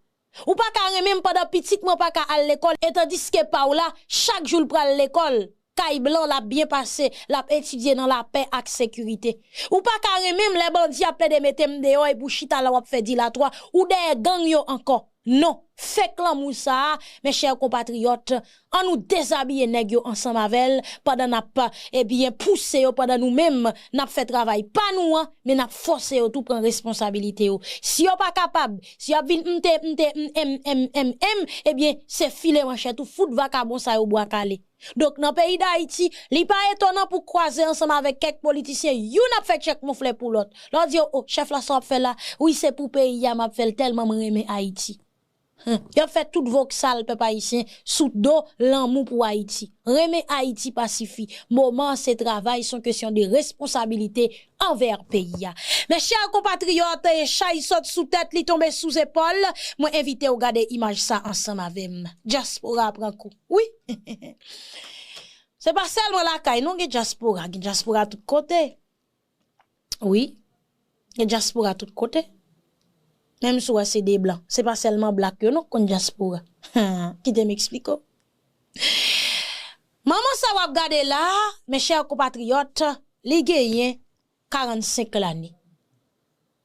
Ou pa ka renmen m pandan pitit mwen pa ka al lekòl, e tandiske pa w la, chak jou l pral lekòl, kay blan, l ap byen pase, l ap etidye nan lapè ak sekirite. Ou pa ka renmen m lè bandi ap plede mete m deyò epi w chita la w ap fè dilatwa, ou dèyè gang yo ankò. Non, fake lanmou sa a, mes chers compatriotes, ann nou dezabiye nèg yo ansanm avè l, pandan n ap, ebyen, pouse yo, pandan nou menm, n ap fè travay pa nou an, men n ap fòse yo tou pran responsabilite yo. Si yo pa kapab, si y ap vin mte, mte, m, m, m, m, m, ebyen, se file manchèt ou fout vakabon sa yo bwa kale. Donk, nan peyi Dayiti, li pa etonan pou kwaze ansanm avèk kèk politisyen, youn ap fè tchèk moflè pou lòt. Lè w di yo, o, chèf la sa w ap fè la, wi, se pou peyi a m ap fè l tèlman m renmen Ayiti. Hum, y ap fè tout voksal pèp ayisyen sou do lanmou pou Ayiti. Renmen Ayiti pa sifi. Moman an se travay, se yon kesyon de responsabilite anvè peyi a. Mes chers compatriotes, chay sot sou tèt, li tonbe sou zepòl. Mwen envite w gade imaj sa ansanm avè m. Dyaspora pran kou. Wi. Se pa sèlman lakay, non, gen dyaspora. Gen dyaspora tout kote. Wi. Gen dyaspora tout kote. Menm si w wè se de blan. Se pa sèlman blak yo, non, k konn dyaspora. Kite m eksplike w. Manman sa w ap gade la, mes chers compatriotes, li genyen karannsenk lane.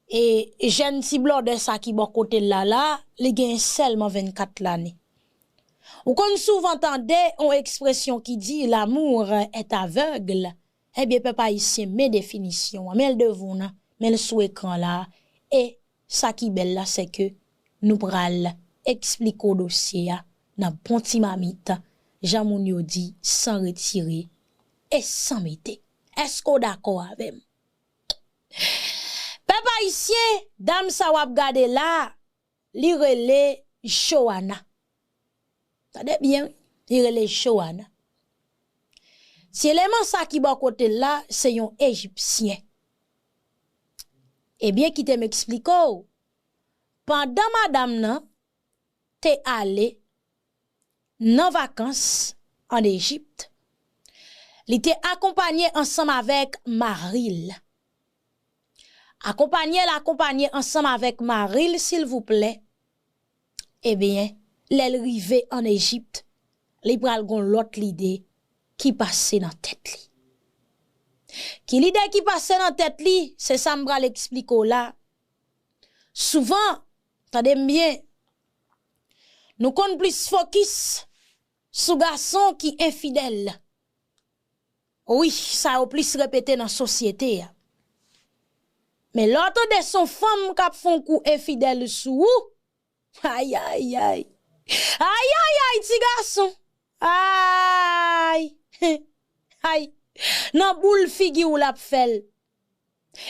E jèn ti blòdè sa ki bò kote l la la, li genyen sèlman vennkat lane. Ou konn souvan tande yon ekspresyon ki di, l'amour est aveugle. Ebyen, pèp ayisyen, men definisyon an, men l devan w nan, men l sou ekran la a. E sa ki bèl la, se ke nou pral eksplike w dosye a nan bon ti mamit, jan moun yo di, san retire e san mete. Èske w dakò avè m? Pèp ayisyen, dam sa w ap gade la, li rele Joana. Tande byen, wi. Li rele Joana. Ti eleman sa ki bò kote l la, se yon Ejipsyen. Ebyen, kite m eksplike w. Pandan madanm nan te ale nan vakans ann Ejip, li te akonpanye ansanm avèk mari l. Akonpanye l akonpanye ansanm avèk mari l, silvouplè. Ebyen, lè l rive ann Ejip, li pral gon lòt lide ki pase nan tèt li. Ki lide ki pase nan tèt li, se sa m pral eksplike w la. Souvan, tande m byen, nou konn plis fokis sou gason ki enfidèl. Wi, sa yo plis repete nan sosyete a. Men lè w tande se yon fanm k ap fè yon kou enfidèl sou ou, ay, ay, ay. Ay, ay, ay, ti gason. Ay. Ay. Nan boul figi w l ap fè l.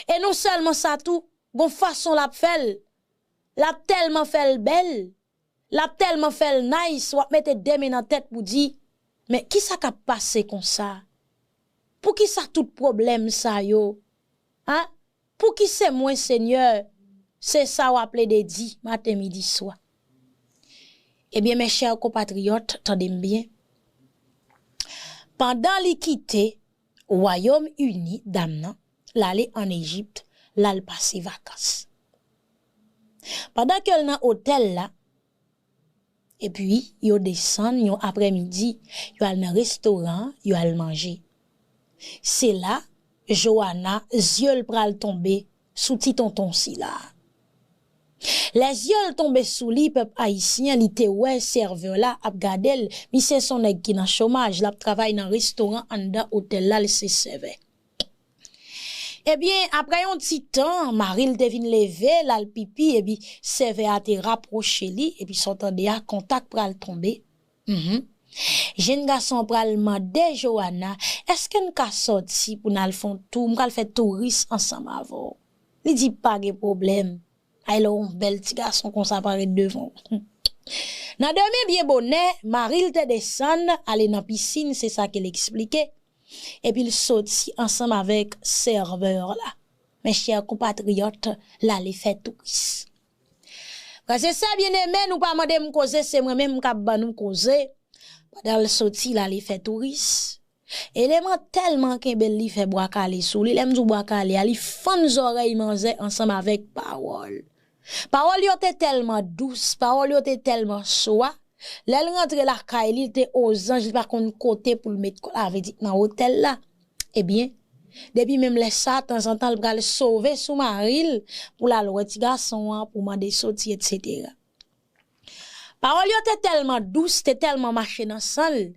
E non sèlman sa tou, gon fason l ap fè l. L ap tèlman fè l bèl, l ap tèlman fè l nice, w ap mete de men nan tèt pou di, men kisa k ap pase konsa? Poukisa tout pwoblèm sa yo? An? Pouki se mwen, Senyè? Se sa w ap plede di maten, midi, swa. Ebyen, mes chers compatriotes, tande m byen. Pandan li kite Wayòm Ini, dam nan, l ale ann Ejip, l al pase vakans. Pandan ke l nan otèl la, epi yo desann yon aprèmidi, yo al nan restoran, yo al manje. Se la, Joana, zye l pral tonbe sou ti tonton sila. Lè zye l tonbe sou li, pèp ayisyen, li te wè sèvè la ap gade l. Misye se yon nèg ki nan chomaj, l ap travay nan restoran anndan otèl la, l se sèvè. Ebyen, aprè yon ti tan, mari l te vin leve, l al pipi, epi sèvè a te rapwoche li, epi sa w tande a, kontak pral tonbe. Mhm. Jenn gason an pral mande Joana, èske n ka sòti pou n al fè yon tou? M pral fè touris ansanm avè w. Li di, pa gen pwoblèm. Ay, lè yon bèl ti gason konsa parèt devan w. Nan demen byen bonè, mari l te desann, ale nan pisin, se sa ke l eksplike. Epi l soti ansanm avèk sèvè la. Mes chers compatriotes, l ale fè touris. Frè e sè byeneme, nou pa mande m koze, se mwen menm k ap ban nou koze. Pandan l soti, l ale fè touris. Eleman tèlman kenbe l, li fè bwa kale sou li. Lè m di w bwa kale a, li fann zòrèy manzè ansanm avèk pawòl. Pawòl yo te tèlman dous, pawòl yo te tèlman swa. Lè l rantre lakay li, li te ozanj, li pa konn kote pou l met kò l, sa vle di nan otèl la. Ebyen, depi menm lè sa, tanzantan, l pral sove sou mari l pou l al wè ti gason an, pou mande soti, etsetera. Pawòl yo te tèlman dous, te tèlman mache nan san l.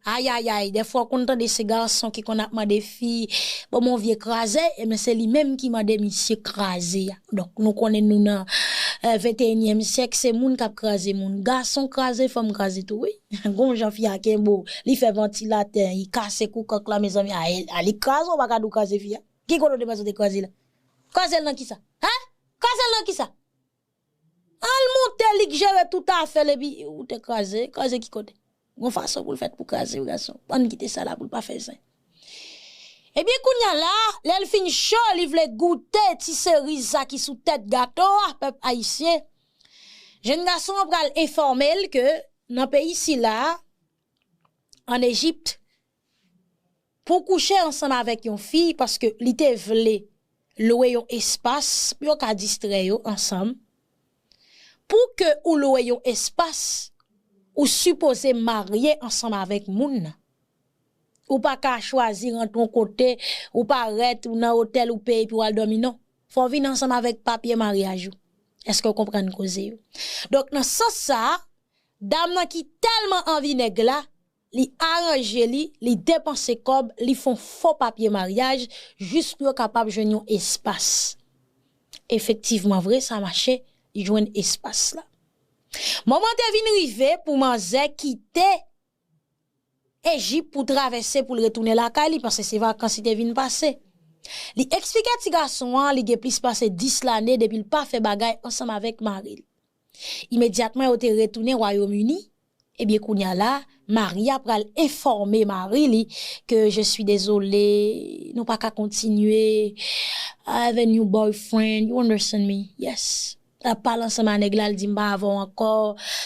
Ayayay, dèfwa w konn tande se gason ki konn ap mande fi, ban m yon vye kraze, ebyen se li menm ki mande misye kraze a. Donk, nou konnen nou nan, eh, venteyinyèm syèk, se moun k ap kraze moun. Gason kraze, fanm kraze tou, wi. Gon jan fi a kenbe w, li fè vantilatè, li kase kou kòk la, mezanmi, a, a, li kraze, w pa ka di w kraze fi a. Ki kote w te panse w te kraze la? Kraze l nan kisa? Hen? Kraze l nan kisa? Al monte, li k jere tout afè l, epi ou te kraze, kraze ki kote? Gon fason pou l fèt pou kraze w, gason. Ann kite sa la pou l pa fè zen. Ebyen, kounye a la, lè l fin cho, li vle goute ti seriz sa ki sou tèt gato a, pèp ayisyen. Jenn gason an pral enfòme l ke nan peyi sila a, ann Ejip, pou kouche ansanm avèk yon fi, paske li te vle lwe yon espas pou yo ka distrè yo ansanm. Pou ke ou lwe yon espas, ou sipoze marye ansanm avèk moun nan. Ou pa ka chwazi rantre yon kote, ou parèt, ou nan otèl, ou peye, epi w al dòmi, non. Fò w vin ansanm avèk papye maryaj ou. Èske w konprann koze yo? Donk, nan sans sa a, dam nan ki tèlman anvi nèg la, li aranje li, li depanse kòb, li fè yon fo papye maryaj, jis pou yo kapab jwenn yon espas. Efektivman vre, sa mache, li jwenn espas la. Moman te vin rive pou manzè kite Ejip pou travèse pou l retounen lakay li, paske se vakans li te vin pase. Li eksplike ti gason an, li gen plis pase dis lane depi l pa fè bagay ansanm avèk mari l. Imedyatman, yo te retounen Wayòm Ini, Ebyen, kounye a la, Maria pral enfòme mari li ke je suis désolée, nou pa ka kontinye, I have a new boyfriend, you understand me? Yes. L ap pale ansanm a nèg la, l di, "M pa avè w ankò,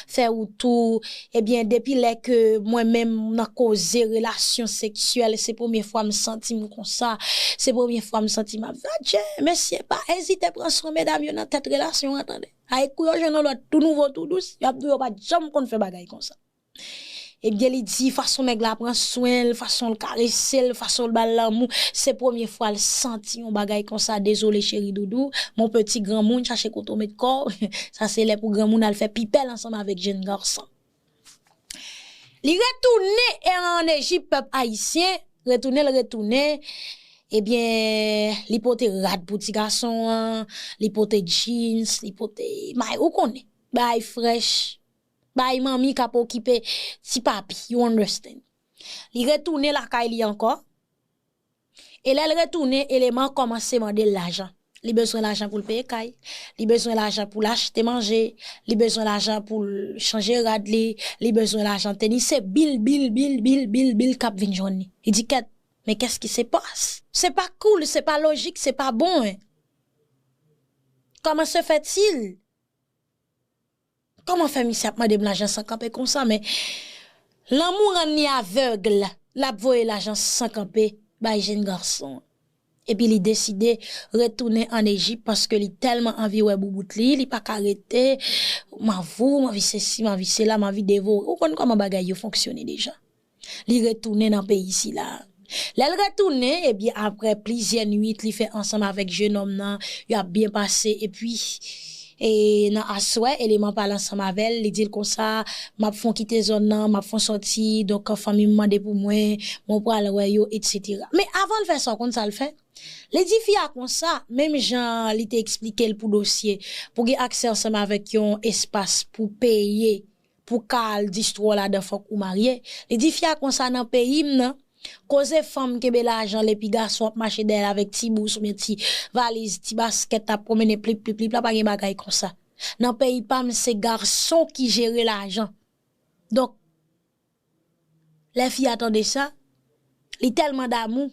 fè ou tou." Ebyen, depi lè ke mwen menm nan koze relasyon seksyèl, se premye fwa m santi m konsa, se premye fwa m santi m ap, adje, mesye, pa ezite pran swen medam yo nan tèt relasyon an, tande. Ay kou yo jwenn yon lòt tou nouvo, tou dous, y ap di w yo pa t janm konn fè bagay konsa. Ebyen, li di fason nèg la pran swen l, fason l karese l, fason l ba l lanmou, se premye fwa l santi yon bagay konsa. Dezole cheri doudou, mon peti granmoun, chache kote w met kò w. Sa se lè pou granmoun al fè pipèl ansanm avèk jenn gason. Li retounen an Ejip, pèp ayisyen, retounen l retounen. Ebyen, li pote rad pou ti gason an, li pote jeans, li pote may, ou konnen, bay frèch, bay manmi k ap okipe ti papi, you understand. Li retounen lakay li ankò. E lè l retounen, eleman an kòmanse mande l lajan. Li bezwen lajan pou l peye kay, li bezwen lajan pou l achte manje, li bezwen lajan pou l chanje rad li, li bezwen lajan teni. Se bil, bil, bil, bil, bil, bil k ap vin jwenn li. Li di, kèt, mais qu'est-ce qui se passe? Se pa cool, se pa lojik, se pa bon, hein. Comment se fait-il? Kòman fè misye ap mande m lajan san kanpe konsa? Men lanmou rann li avèg, l ap voye lajan san kanpe bay jenn gason an. Epi li deside retounen ann Ejip paske li tèlman anvi wè boubout li, li pa ka rete. M anvi w, m anvi sesi, m anvi sela, m anvi devore. Ou konn kòman bagay yo fonksyone deja. Li retounen nan peyi sila. Lè l retounen, ebyen, apre plizyè nwit li fè ansanm avèk jenòm nan, y ap byen pase, epi, e, nan aswè, eleman pale ansanm avè l, li di l konsa, "M ap fè w kite zòn nan, m ap fè w sòti, donk, fanmi m mande pou mwen, mwen pral wè yo, etsetera." Men avan l fè sa, w konn sa l fè? Li di fi a konsa, menm jan li te eksplike l pou dosye, pou gen aksè ansanm avèk yon espas pou peye, pou ka al distwè w ladan fòk ou marye. Li di fi a konsa, nan peyi m nan, koze fanm kenbe lajan l epi gason ap mache dèyè l avèk ti bous oubyen ti valiz, ti baskèt, ap pwomennen plip, plip, plip, la pa gen bagay konsa. Nan peyi pa m, se gason ki jere lajan. Donk, lè fi a tande sa, li tèlman damou,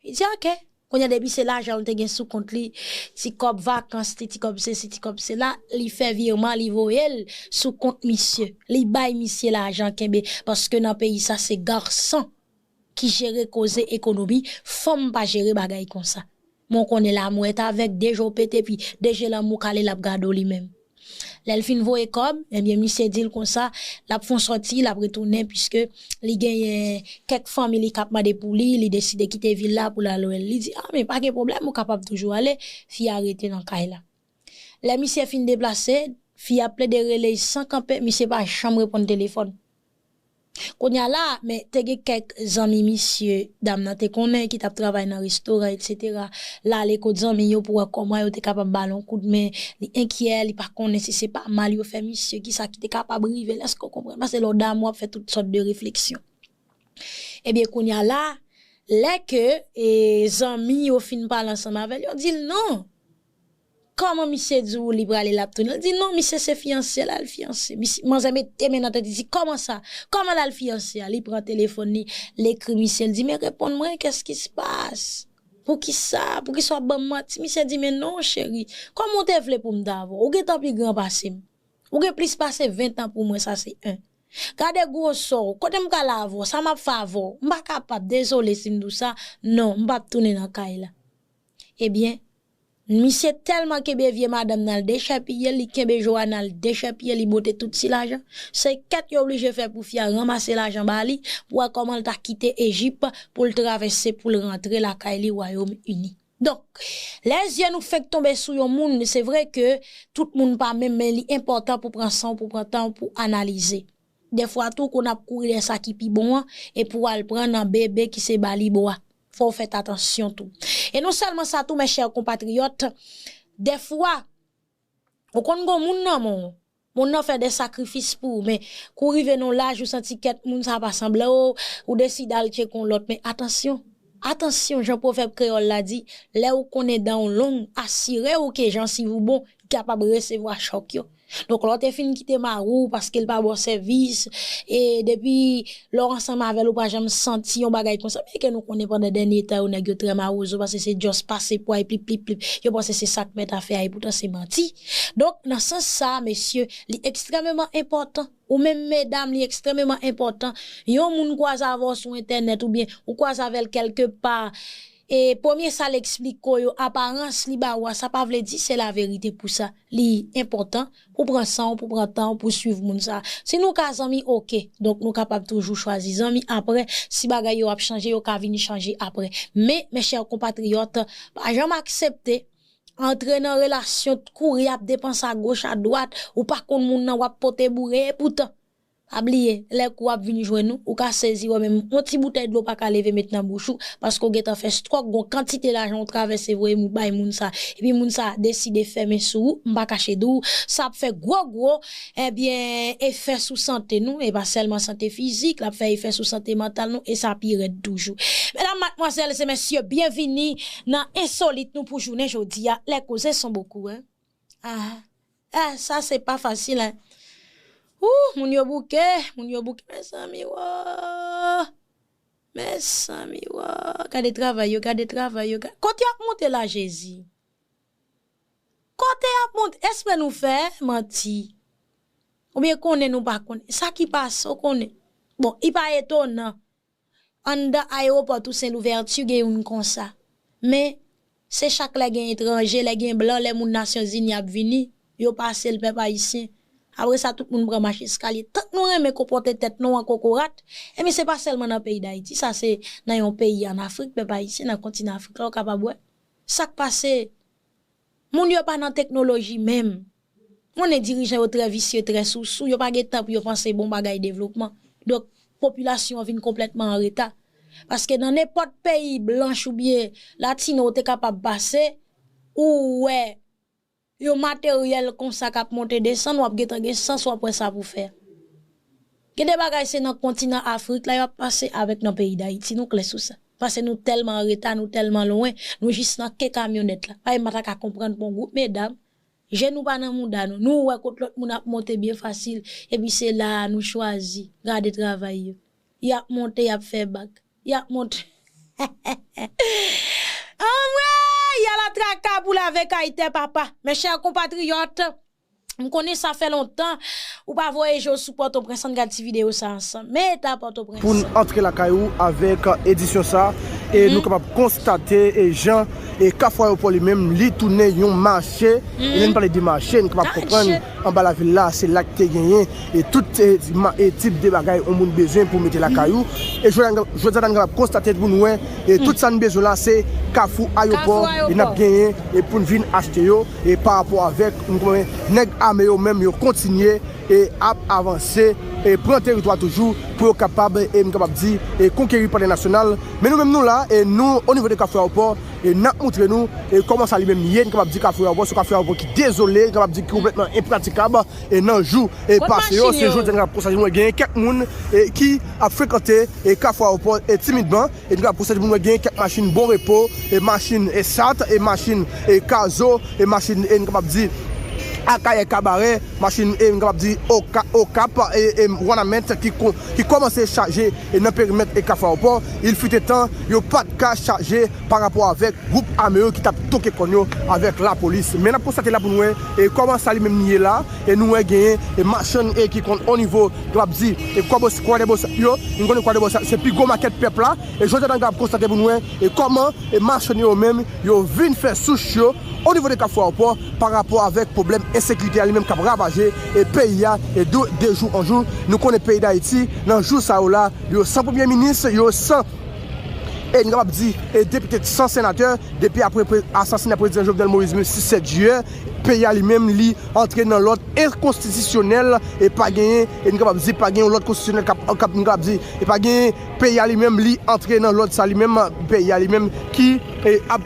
li di, "Ok." Kounye a, depi se lajan l te gen sou kont li, ti kòb vakans li, ti kòb sesi, ti kòb sela, li fè vireman, li voye l sou kont misye. Li bay misye lajan kenbe, paske nan peyi sa, se gason ki jere koze ekonomi, fanm pa jere bagay konsa. Men w konnen lanmou est aveugle, de je w pete, epi de je lanmou kale, l ap gade w li menm. Lè l fin voye kòb, ebyen, misye di l konsa, l ap fè yon sòti, l ap retounen, piske li genyen kèk fanmi li k ap mande pou li, li deside kite vil la pou l al wè l. Li di, "A, men pa gen pwoblèm, ou kapab toujou ale." Fi a rete nan kay la. Lè misye fin deplase, fi a plede rele l san kanpe, misye pa janm reponn telefòn. Kounye a la, men te gen kèk zanmi misye, dam nan te konnen, ki t ap travay nan restoran, etsetera. L ale kot zanmi yo pou wè kòman yo te kapab ba l yon kout men. Li enkyè, li pa konnen si se pa mal yo fè misye, kisa ki te kapab rive l, èske w konprann? Paske lè w damou, w ap fè tout sòt de refleksyon. Ebyen, kounye a la, lè ke, e, zanmi yo fin pale ansanm avè l, yo di l non. Kòman misye di w li prale, l ap tounen? L di, "Non, misye se fiyanse l, al fiyanse." Misye, manzè mete men nan tèt li, di, "Kòman sa? Kòman l al fiyanse a?" Li pran telefòn li, l ekri misye, l di, "Men reponn mwen, qu'est-ce qui se passe? Poukisa? Poukisa w ap ban m manti?" Misye di, "Men non, cheri, kòman w te vle pou m ta avè w? Ou gentan pi gran pase m. Ou gen plis pase ven tan pou mwen, sa se en. Gade gwosè w, kote m pral avè w, sa m ap fè avè w? M pa kapab, dezole si m di w sa, non, m p ap tounen nan kay la." Ebyen, misye tèlman kenbe vye madanm nan, l dechèpiye l, li kenbe Joana, l dechèpiye l, li bote tout ti lajan. Se kèt yo oblije fè pou fi a ranmase lajan ba li, pou wè kòman l ta kite Ejip, pou l travèse, pou l rantre lakay li, Wayòm Ini. Donk, lè zye nou fenk tonbe sou yon moun, se vre ke tout moun pa menm, men li enpòtan pou pran san w, pou pran tan w, pou analize. Dèfwa tou, konn ap kouri dèyè sa ki pi bon an, epi w al pran nan bebe ki se balibo a. Fò w fè atansyon tou. E non sèlman sa tou, mes chers compatriotes, dèfwa, ou konn gon moun nan men w, moun nan fè de sakrifis pou ou, men kou rive nan yon laj ou santi kèt moun sa pa sanble w, ou deside al tcheke yon lòt, men atansyon, atansyon, jan pwovèb kreyòl la di, lè ou konnen dan w long, asire w ke jansiv ou bon, ki kapab resevwa chòk yo. Donk, lè w te fin kite mari w paske l pa ba w sèvis, e depi lè w ansanm avè l, ou pa janm santi yon bagay konsa. Byenke nou konnen pandan dènye tan yo, nèg yo trè mawozo, paske se just pase pwa e plip, plip, plip. Yo panse se sa k mèt afè a, e poutan se manti. Donk, nan sans sa, mesye, li ekstrèmeman enpòtan. Ou menm medam, li ekstrèmeman enpòtan. Yon moun kwaze avè w sou entènèt oubyen ou kwaze avè l kèlke pa, e premye sa l eksplike w yo, aparans li ba ou a, sa pa vle di se laverite pou sa. Li enpòtan pou pran san w, pou pran tan w, pou swiv moun sa. Si nou ka zanmi, oke. Donk, nou kapab toujou chwazi zanmi apre. Si bagay yo ap chanje, yo ka vin chanje apre. Men, mes chers compatriotes, pa janm aksepte antre nan relasyon, kouri ap depanse agoch adwat, ou pa konn moun nan, w ap pote boure, epoutan, pa bliye, lè kou ap vin jwenn ou, ou ka sezi wè menm yon ti boutèy dlo pa ka leve met nan bouch ou, paske w gentan fè stròk, gon kantite lajan ou travèse voye mou bay moun sa, epi moun sa deside fèmen sou ou, m pa kache di w, sa ap fè gwo gwo, ebyen, efè sou sante nou, e pa sèlman sante fizik, l ap fè efè sou sante mantal nou, e sa pi rèd toujou. Medam, madmwazèl e mesye, byenvini nan ensolit nou pou jounen jodi a, lè koze son bokou, en. Ah, eh, sa se pa fasil, en. Ouh, moun yo bouke, moun yo bouke, mezanmi, wo. Mezanmi, wo. Gade travay yo, gade travay yo. Ga- Kote y ap monte la, Jezi? Kote y ap monte? Espre nou fè manti. Oubyen konnen nou pa konnen. Sa ki pase, ou konnen. Bon, li pa etonan. Anndan ayewopò Toussaint Louverture gen youn konsa. Men, se chak lè gen etranje, lè gen blan, lè moun Nasyonzini ap vini, yo pase l pèp ayisyen. Apre sa, tout moun pran mach eskalye. Tank nou renmen konpòte tèt nou an kokorat, ebyen se pa sèlman nan peyi Dayiti, sa se nan yon peyi ann Afrik, pèp ayisyen, nan kontinan Afrik la, ou kapab wè. Sa k pase? Moun yo pa nan teknoloji menm. Konnen dirijan yo trè visye, trè sousou, yo pa gen tan pou yo panse bon bagay devlopman. Donk, popilasyon an vin konplètman an reta. Paske nan nenpòt peyi blanch oubyen latino ou te kapab pase, ou wè yon materyèl konsa k ap monte desann, w ap gentan gen sans w ap wè sa pou fè. Gen de bagay se nan kontinan Afrik la y ap pase avèk nan peyi Dayiti, nou klè sou sa. Paske nou tèlman an reta, nou tèlman lwen, nou jis nan ke kamyonèt la. Pa m pa ta ka konprann pou yon gwoup medam, je nou pa nan mouda nou, nou wè kot lòt moun ap monte byen fasil, epi se la a nou chwazi gade travay yo. Y ap monte, y ap fè bak. Y ap monte. Anmwey, ala traka pou lave kay tè papa. Mes chers compatriotes, m konnen sa fè lontan ou pa voye je w sou Pòtoprens, ann gad ti videyo sa ansanm. Men eta Pòtoprens. Pou n antre lakay ou avèk edisyon sa, e nou kapab konstate e jan e Kafou Ayewopò li menm, li tounen yon mache. E lè n pale de mache, n kapab konprann anba lavil la, se la k te genyen e tout e, ma- e tip de bagay yon moun bezwen pou mete lakay ou. E jodi a, jodi a n kapab konstate pou n wè e tout sa n bezwen la, se Kafou Ayewopò, e n ap genyen e pou n vin achte yo. E pa rapò avèk, nou konnen nèg ame yo menm, yo kontinye e ap avanse e pran teritwa toujou pou yo kapab, e m kapab di, e konkeri pale nasyonal. Men nou menm nou la, e nou, o nivo de Kafou Ayewopò, e n ap moutre nou e kòman sa li menm ye, n kapab di Kafou Ayewopò, se Kafou Ayewopò ki dezole, n kapab di ki konplètman enpratikab, e nan jou e pase yo, se jodi a n ap konstate nou wè genyen kèk moun e ki ap frekante e Kafou Ayewopò e timidman, e n ap konstate pou nou wè genyen kèk machin Bon Repo, e machin e Sat, e machin e Kazo, e machin e n kapab di Akayè Kabarè, machin e n kapab di Oka- Okap, e, e Wanament ki, ko- ki kòmanse chaje e nan perimèt e Kafou Ayewopò. Il fut un temps, yo pa t ka chaje pa rapò avèk gwoup ame yo ki t ap toke kòn yo avèk lapolis. Men n ap konstate la pou nou wè e kòman sa li menm li ye la, e nou wè genyen e machann e ki konn o nivo, yo ap di, e Kwadèbosal yo, nou konnen Kwadèbosal se pi gwo makèt pèp la, e jodi a n ap konstate pou nou wè e kòman e machann yo menm, yo vin fè souch yo o nivo de Kafou Ayewopò pa rapò avèk pwoblèm ensekirite a li menm k ap ravaje e peyi a e de, de jou an jou. Nou konnen peyi Dayiti, nan jou sa yo la, yo san premye minis, yo san e n kapab di, e depite san senatè, depi apre pre- asasina prezidan Jovenel Moïse le sis sèt jiyè, peyi a li menm, li antre nan lòd enkonstitisyonèl, e pa genyen, e n kapab di, pa genyen yon lòd konstitisyonèl k ap, k ap, n kapab di, e pa genyen, peyi a li menm, li antre nan lòd sa li menm, peyi a li menm, ki, e, ap,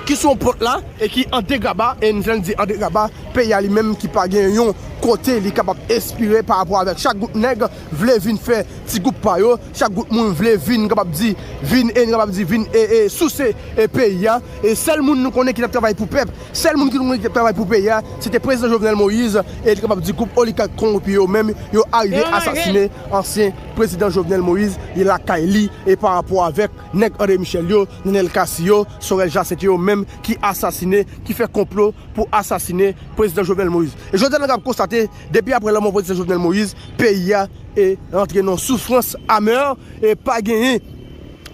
ki sou yon pant la, e ki an degraba, e n fè n di an degraba, peyi a li menm ki pa gen yon kote li kapab espire pa rapò avèk chak gwoup nèg vle vin fè ti gwoup pa yo, chak gwoup moun vle vin, kapab di, vin, e n kapab di, vin, e, e, souse, e, peyi a. E sèl moun nou konnen ki t ap travay pou pèp, sèl moun ki nou konnen ki t ap travay pou peyi a, se te prezidan Jovenel Moïse, e li kapab di gwoup oligak kowonpi yo menm, yo arive asasinen ansyen prezidan Jovenel Moïse, e lakay li, e pa rapò avèk nèg André Michel yo, Nenel Cassy yo, Sorel Jacinthe yo menm ki asasinen, ki fè konplo pou asasinen prezidan Jovenel Moïse. E jodi a, n ap konstate, depi apre lanmò prezidan Jovenel Moïse, peyi a e rantre nan soufrans amè, e pa genyen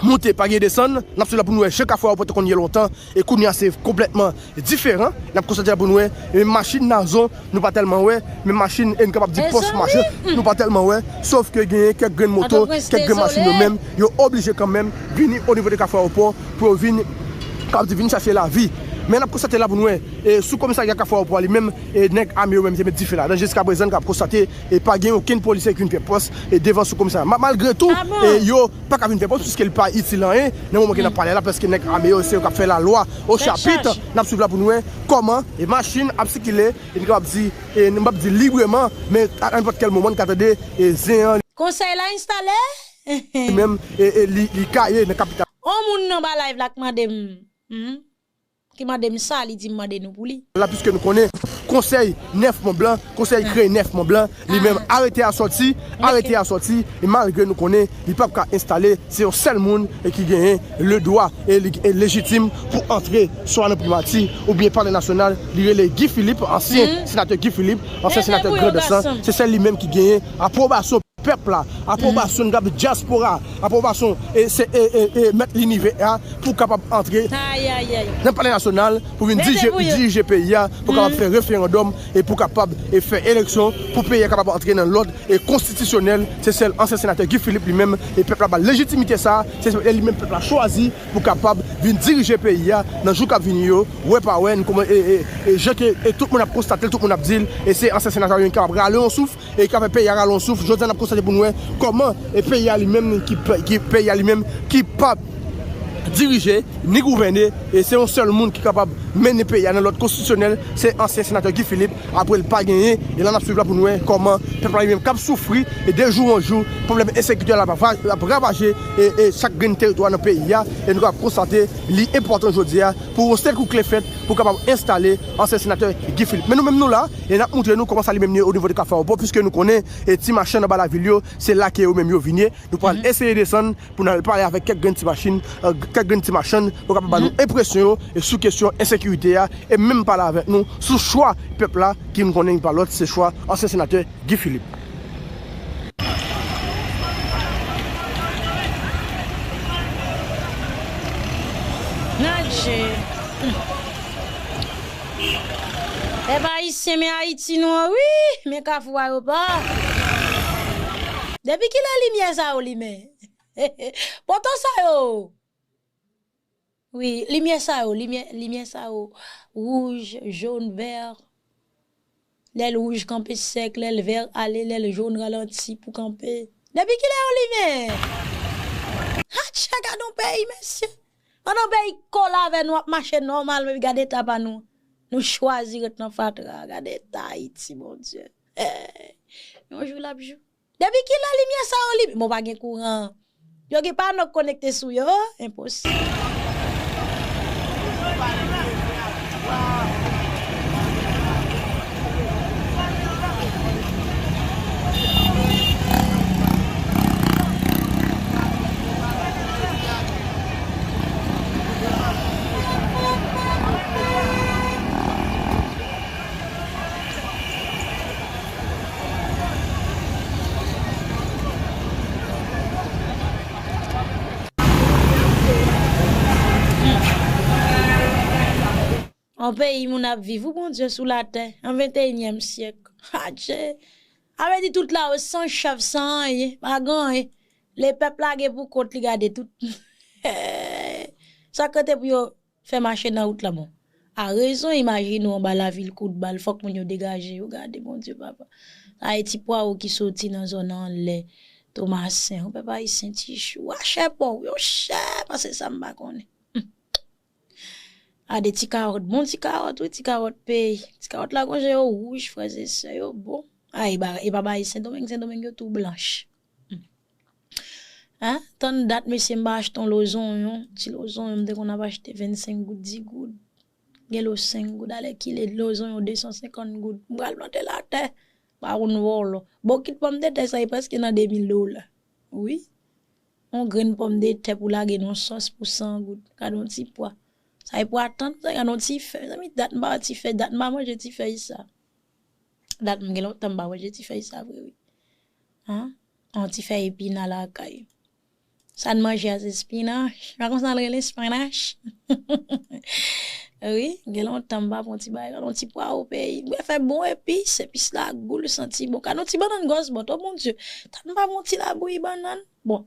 monte, pa genyen desann. N ap swiv la pou n wè jan kafou ayewopò te konn ye lontan, e kounye a se konplètman diferan. N ap konstate la pou n wè, e machin Nazon, nou pa tèlman wè, men machin, e n kapab di pòs machin, nou pa tèlman wè, sof ke genyen kèk grenn moto, kèk grenn machin yo menm, yo oblije kanmenm vini onivo de kafou ayewopò pou yo vin, kapab di vin chache lavi. Men n ap konstate la pou n wè, e sou komisarya kafou ayewopò a li menm, e nèg ame yo menm te met dife ladan. Jiska prezan, n ap konstate, e pa gen okenn polisye ki vin fè pòs, e devan sou komisarya. Ma-, malgre tou, e yo pa ka vin fè pòs, piske li pa itil anyen, nan moman ke n ap pale la, paske nèg ame yo, se yo k ap fè lalwa o chapit. N ap swiv la pou n wè kòman, e machin ap sikile, e n kapab di, e n p ap di libreman, men a nenpòt kèl moman, n ka tande, e zen an Konsèy la enstale? Li menm, e, e li, li gaye nan kapital. On moun nan ba live la k mande m, hmm? Ki mande m sa, li di m mande nou pou li. La, piske nou konnen konsèy nèf manm lan, konsèy kreye nèf manm lan, li menm arete a sòti, arete a sòti, e malgre nou konnen li p ap ka enstale, se yon sèl moun e ki genyen ledwa e li e lejitim pou antre swa nan primati oubyen palè nasyonal, li rele Guy Philippe, ansyen senatè Guy Philippe, ansyen senatè Grandans lan, se sèl li menm ki genyen apwobasyon pèp la, apwobasyon dyaspora, apwobasyon e, se, e, e, e, mèt linivè a pou kapab antre nan palè nasyonal pou vin dirije, dirije peyi a, pou kapab fè referandòm e pou kapab e fè eleksyon pou peyi a kapab antre nan lòd e konstitisyonèl. Se sèl ansyen senatè Guy Philippe li menm e pèp la ba l lejitimite sa, se li menm pèp la chwazi pou kapab vin dirije peyi a nan jou k ap vini yo, wè pa wè, n kòman, e, e, e, jan ke, e tout moun ap konstate l, tout moun ap di l, e se ansyen senatè yo ki kapab rale yon souf, e ki ka fè peyi a rale yon souf. Jodi a, n ap konstate pou n wè kòman, e peyi a li menm ki, ki peyi a li menm ki p ap dirije ni gouvène, e se yon sèl moun ki kapab mennen peyi a nan lòd konstitisyonèl, se ansyen senatè Guy Philippe. Apre l pa genyen, e la n ap swiv la pou n wè kòman pèp la li menm k ap soufri, e de jou an jou, pwoblèm ensekirite la ap va-, ap ravaje, e, e chak grenn teritwa nan peyi a, e nou kapab konstate li enpòtan jodi a pou yon sèl kou kle fèt pou kapab enstale ansyen senatè Guy Philippe. Men nou menm nou la, e n ap montre nou kòman sa li menm ye o nivo de Kafou Ayewopò, piske nou konnen, e ti machann anba lavil yo, se la ke yo menm yo vin ye. Nou pral eseye desann pou n al pale avèk kèk grenn ti machin, e, kèk grenn ti machann, pou kapab ba nou enpresyon yo, e sou kesyon ensekirite a, e menm pale avèk nou sou chwa pèp la, ki nou konnen pa lòt, se chwa ansyen senatè Guy Philippe. Nadje. Pèp ayisyen, men Ayiti nou an, wi, men Kafou Ayewopò. Depi kilè limyè sa yo limen? Poto sa yo. Wi, limyè sa yo, limyè, limyè sa yo, wouj, jòn, vè. Lè l wouj, kanpe sèk, lè l vè, ale, lè l jòn, ralanti pou kanpe. Depi kilè yo limen? Atchè, gad on peyi, mesye. Pandan peyi kole avè nou ap mache nòmalman, epi gad eta pa nou. Nou chwazi ret nan fatra, gad eta Ayiti, Bondye. Eh, yon jou l ap jou. Depi kilè limyè sa yo li, bon, pa gen kouran. Yo gen pano k konekte sou yo, enposib. Yon peyi moun ap viv, wi, Bondye, sou latè, an venteyinyèm syèk. Adje! Sa vle di tout la yo san chèf, san anyen, pa gen anyen. Lepèp lage pou kont li, gade tout. Sa k rete pou yo fè mache nan wout la, bon. A rezon, imajine w anba lavil, kout bal, fòk moun yo degaje yo, gade, Bondye, papa. Sa e ti pwawo ki soti nan zòn nan anlè, Tomasen, yon pèp ayisyen, ti chou, a chè pòw, yo chè, pase sa m pa konnen. Hmm. Gade ti kawòt, bon ti kawòt, wi, ti kawòt peyi. Ti kawòt la gon je yo wouj, frè e sè yo, bon. A, e pa, e pa bay Sendomeng, Sendomeng yo tou blanch. Hmm. Hein? Tann dat, mesye, m pa achte yon lo zonyon. Ti lo zonyon, m te konn ap achte vennsenk goud, dis goud. Gen lo senk goud, alèkile lo zonyon de san senkant goud. M pral plante l atè. Pa konn vòlò. Bokit pòmdetè sa, e prèske nan de mil dola. Wi. Yon grenn pòmdetè pou lage nan sòs pou san goud. Gade yon ti pwa. Sa e pwa tann, sa gade yon ti fèy. Mezanmi, dat m pa wè ti fèy, dat m pa manje ti fèy sa. Dat m gen lontan m pa manje ti fèy sa vre, wi. Hein? Yon ti fèy epina lakay. Sa n manje a se spinach. Pa konsa l rele spinach? Wi, gen lontan m pa pran ti bagay, yon ti pwa o peyi. Mwen fè bon epis, epis la gou, l santi bon. Gade yon ti bannann gòs bòt, oh mon Dieu. Tan m pa pran ti labouyi bannann. Bon,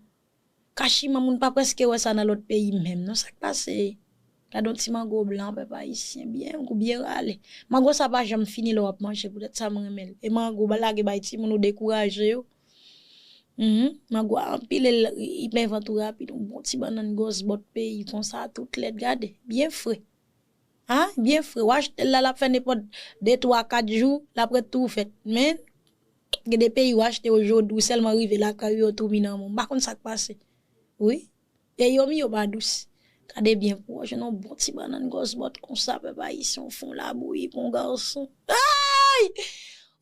kachiman moun pa prèske wè sa nan lòt peyi menm, non, sa k pase? Gade yon ti mango blan, pèp ayisyen, byen gou, byen rale. Mango sa pa janm fini lè w ap manje, poutèt sa m renmen l. E mango, ba lage bay timoun ou dekouraje yo. Mhm. Mango a anpile, l, li plen vant ou rapid. Yon bon ti bannann gòs bòt peyi, konsa, tout lèd, gade. Byen fre. Hein? Byen fre. W achte l la, l ap fè nenpòt de, twa, kat jou, l ap ret tou fèt. Men, gen de peyi w achte yo jodi, ou sèlman rive lakay ou, yo tou mi nan men w. M pa konn sa k pase. Wi. E yo mi yo pa dous. Gade byen pou w jwenn yon bon ti bannann gòs bòt konsa, pèp ayisyen, w fè yon labouyi pou yon gason. Ay!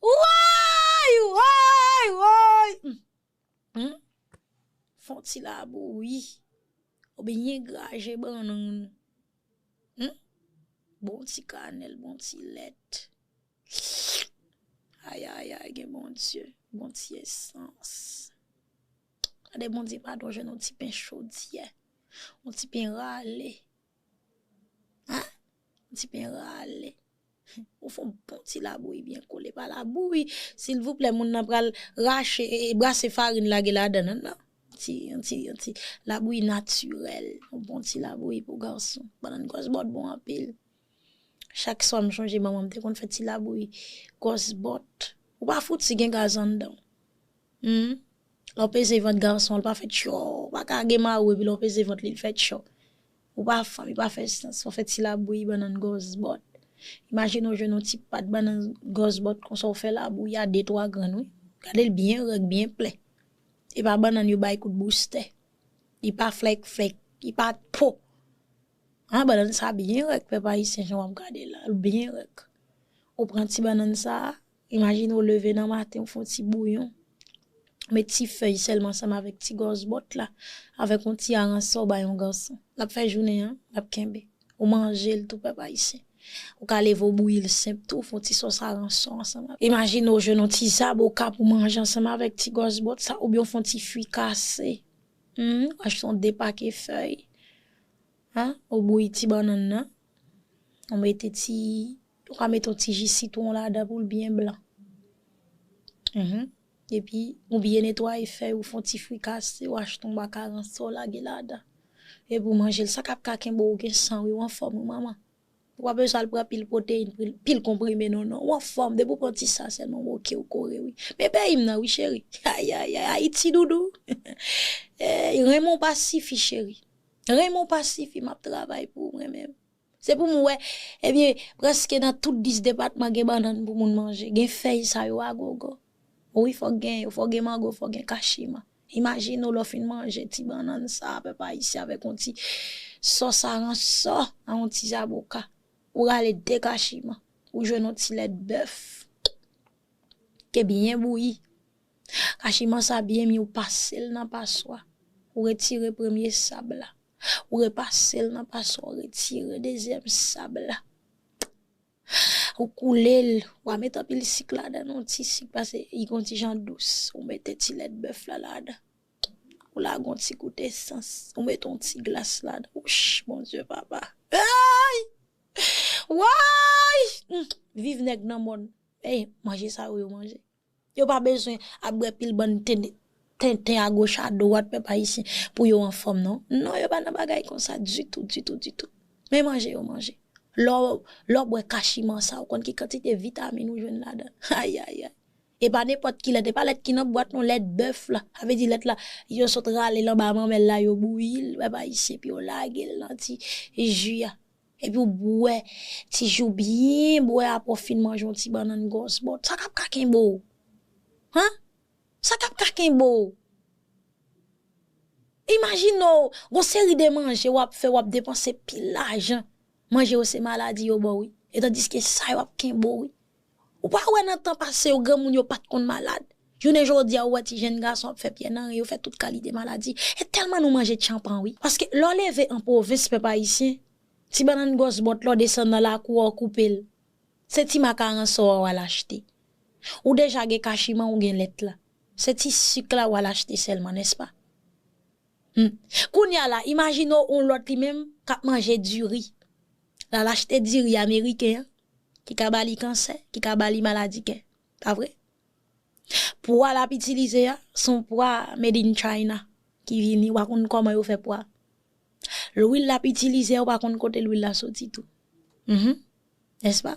Woy! Woy! Woy! Hmm. Hmm? Fè yon ti labouyi. Ou byen graje bannann. Hmm? Bon ti kanèl, bon ti lèt. Ay, ay, ay, gen Bondye, bon ti esans. Gade Bondye padon, jwenn yon ti pen chodyè, yon ti pen rale. Hein? Yon ti pen rale. Ou fè yon bon ti labouyi byen kole, pa labouyi, silvouplè, moun nan pral rache, e, e brase farin lage ladan, non, non. Ti, yon ti, yon ti labouyi natirèl, yon bon ti labouyi pou gason. Bannann gòs bòt bon anpil. Chak swa m chonje manman m te konn fè ti labouyi gòs bòt. Ou pa fouti gen gaz anndan w. Hmm. Lè w peze vant gason, l pa fè tchò. Ou pa ka gen mari w epi lè w peze vant li, l fè tchò. Ou pa fanm, li pa fè sans. Fò w fè ti labouyi bannann gòs bòt. Imajine w jwenn yon ti pat bannann gòs bòt konsa, w fè labouyi a de, twa grenn, wi. Gade l byen rèd, byen plen. E pa bannann yo bay kout boustè. Li pa flèk flèk, li pa po. An, bannann sa byen rèd, pèp ayisyen, jan w ap gade la, l byen rèd. Ou pran ti bannann sa, imajine w leve nan maten, ou fè yon ti bouyon. Met ti fèy sèlman ansanm avèk ti gòs bòt la, avèk yon ti aransò w bay yon gason. L ap fè jounen an, l ap kenbe. Ou manje l tou, pèp ayisyen. Ou ka leve w bouyi l senp tou, ou fè yon ti sòs aransò ansanm avèk. Imajine w jwenn yon ti zaboka pou manje ansanm avèk ti gòs bòt sa, oubyen w fè yon ti frikase. Hmm, w achte yon de pake fèy. Hein? Ou bouyi ti bannann nan. Ou mete ti, ou ka mete yon ti ji sitwon ladan pou l byen blan. Mhm. Epi, ou byen netwaye fèy, ou fè yon ti frikase, ou achte yon bak aransò, lage ladan. Epi ou manje l, sa k ap ka kenbe w, ou gen san, wi, ou anfòm, wi, manman. Ou pa bezwen al pran pil pwoteyin, pil, pil konprime, non, non. Ou anfòm, depi w pran ti sa sèlman, ou oke, ou kore, wi. Men peyi m nan, wi, cheri. Ay, ay, ay, Ayiti, doudou. Ey, renmen w pa sifi, cheri. Renmen w pa sifi, m ap travay pou ou, mwen menm. Se pou m wè, ebyen, prèske nan tout dis depatman gen bannann pou moun manje. Gen fèy sa yo a gogo. Wi, fòk gen yo, fòk gen mango, fòk gen kachiman. Imajine w lè w fin manje ti bannann sa a, pèp ayisyen, avèk yon ti sòs aransò, ak yon ti zaboka. Ou rale de kachiman. Ou jwenn yon ti lèt bèf. Ke byen bouyi. Kachiman sa byen mi, ou pase l nan paswa. Ou retire premye sab la. Ou repase l nan paswa, ou retire dezyèm sab la. Ou koule l, ou pa met anpil sik ladan, non, ti sik, paske li gon ti jan dous. Ou mete ti lèt bèf la ladan. Ou lage yon ti gout esans. Ou mete yon ti glas ladan. Wouch, Bondye papa. Ay! Way! Hmm, viv nèg nan mòn. Ey, manje sa yo, yo manje. Yo pa bezwen ap bwè pil bann tenten, tenten agoch adwat, pèp ayisyen, pou yo anfòm, non. Non, yo pa nan bagay konsa ditou, ditou, ditou. Men manje yo manje. Lè w, lè w bwè kachiman sa, ou konn ki kantite vitamin ou jwenn ladan. Ay, ay, ay. E pa nenpòt ki lèt, e pa lèt ki nan bwat, non, lèt bèf la. Sa vle di lèt la, yo sot rale l anba manmèl la, yo bouyi l, pèp ayisyen, epi yo lage l nan ti ji a. Epi w bwè, ti ji w byen bwè, apre w fin manje yon ti bannann gòs bòt. Sa k ap ka kenbe w? Hen? Sa k ap ka kenbe w? Imajine w, gon seri de manje w ap fè, w ap depanse pil lajan. Manje yo se maladi yo ba w, wi. E tandiske sa yo ap kenbe w, wi. Ou pa wè nan tan pase yo, granmoun yo pa t konn malad. Jounen jodi a, ou wè ti jenn gason ap fè pyè nan ren, yo fè tout kalite maladi. E tèlman nou manje tchanpan, wi. Paske lè w leve an pwovens, pèp ayisyen, ti bannann gwòs bòt la, w desann nan lakou a, w koupe l. Se ti makaran sò a w al achte. Ou deja gen kachiman, ou gen lèt la. Se ti sik la w al achte sèlman, nèspa? Hmm. Kounye a la, imajine w yon lòt li menm k ap manje diri. L al achte diri ameriken an, ki ka ba li kansè, ki ka ba li maladi kè. Pa vre? Pwa l ap itilize a, se yon pwa made in China ki vini, w pa konn kòman yo fè pwa. Lwil l ap itilize a, w pa konn kote lwil la soti tou. Mhm. Nèspa?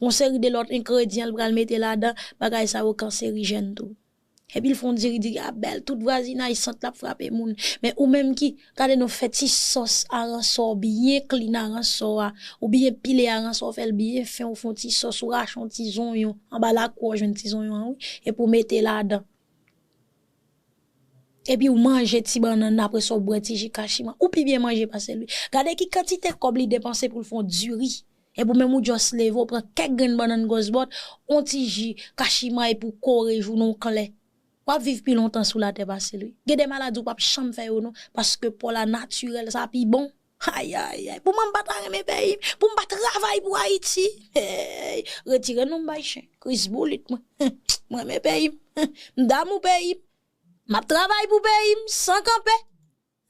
Yon seri de lòt engredyan l pral mete ladan, bagay sa yo kanserijèn tou. Epi l fè yon diri, diri a bèl, tout vwazinaj sant l ap frape moun. Men ou menm ki, gade non, fè ti sòs aransò w byen clean aransò a, ou byen pile aransò w, fè l byen fen, ou fè yon ti sòs, ou rache yon ti zonyon, anba lakou w jwenn ti zonyon an, wi, epi w mete ladan. Epi w manje ti bannann, apre sa w bwè ti ji kachiman. Ou pi byen manje pase li. Gade ki kantite kòb li depanse pou l fè yon diri. Epi w menm ou just leve, w pran kèk grenn bannann gwòs bòt, yon ti ji kachiman epi w kore jounen w klè. W ap viv pi lontan sou latè pase l, wi. Gen de maladi w p ap janm fè yo non, paske pa w la natirèl, sa pi bon. Ayayay, pou mwen m pa ta renmen peyi m, pou m pa travay pou Ayiti. Hey, retire non m bay chen, Kris boulit mwen. Mwen renmen peyi m, m damou peyi m, m ap travay pou peyi m san kanpe.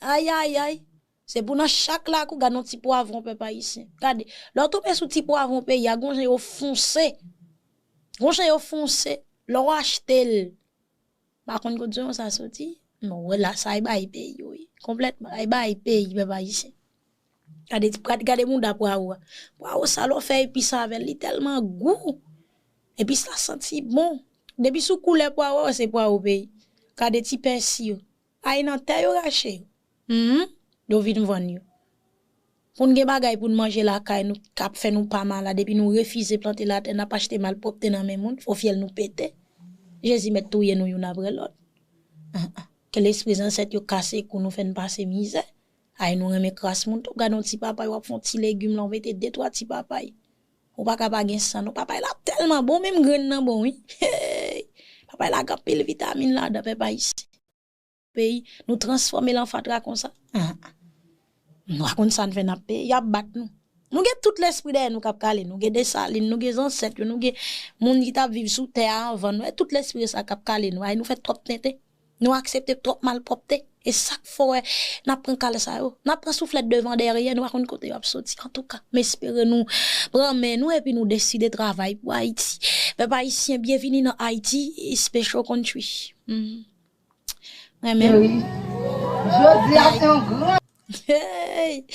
Ayayay, se pou nan chak lakou, gade yon ti pwavwon pèp ayisyen. Gade, lè w tonbe sou ti pwavwon peyi a, gon jan yo fonse. Gon jan yo fonse, lè w achte l. Pa konn kot zonyon sa soti. Men w wè la, sa e bay peyi yo ye. Konplètman, e bay peyi pèp ayisyen. Gade ti prat, gade mouda pwawo a. Pwawo sa lè w fè epis avè l, li tèlman gou. Epis la santi bon. Depi sou koulè pwawo a, se pwawo peyi. Gade ti pèsi yo. Ay nan tè yo rache yo. Mhm. Yo vin vann yo. Pou n gen bagay pou n manje lakay nou, k ap fè nou pa malad, epi nou refize plante latè, n ap achte malpwòpte nan men moun, fò fyèl nou pete. Jezi mèt touye nou youn apre lòt. An, an. Ke lespri zansèt yo kase kou nou, fè n pase mizè. Ay, nou renmen kras moun tou. Gade yon ti papay, w ap fè yon ti legim la, w mete de twa ti papay. Ou pa ka pa gen san, non. Papay la tèlman bon, menm grenn nan bon, wi. Hey! Papay la gen anpil vitamin ladan, pèp ayisyen. Peyi, nou transfòme l an fatra konsa. Ah, ah. Nou pa konn sa n fè n ap peye, y ap bat nou. Nou gen tout lespri dèyè nou k ap kale nou. Gen Desalin, nou gen zansèt yo, nou gen moun ki t ap viv sou tè a anvan nou. E tout lespri sa k ap kale nou. Ay, nou fè twòp tenten. Nou aksepte twòp malpwòpte. E sa k fè w wè n ap pran kal sa yo. N ap pran souflèt devan dèyè, nou pa konn kote y ap soti. Antouka, m espere nou pran men nou epi nou deside travay pou Ayiti. Pèp ayisyen, byenvini nan Ayiti, special country. Mhm. Renmen. Wi. Jodi a se yon gran. Hey!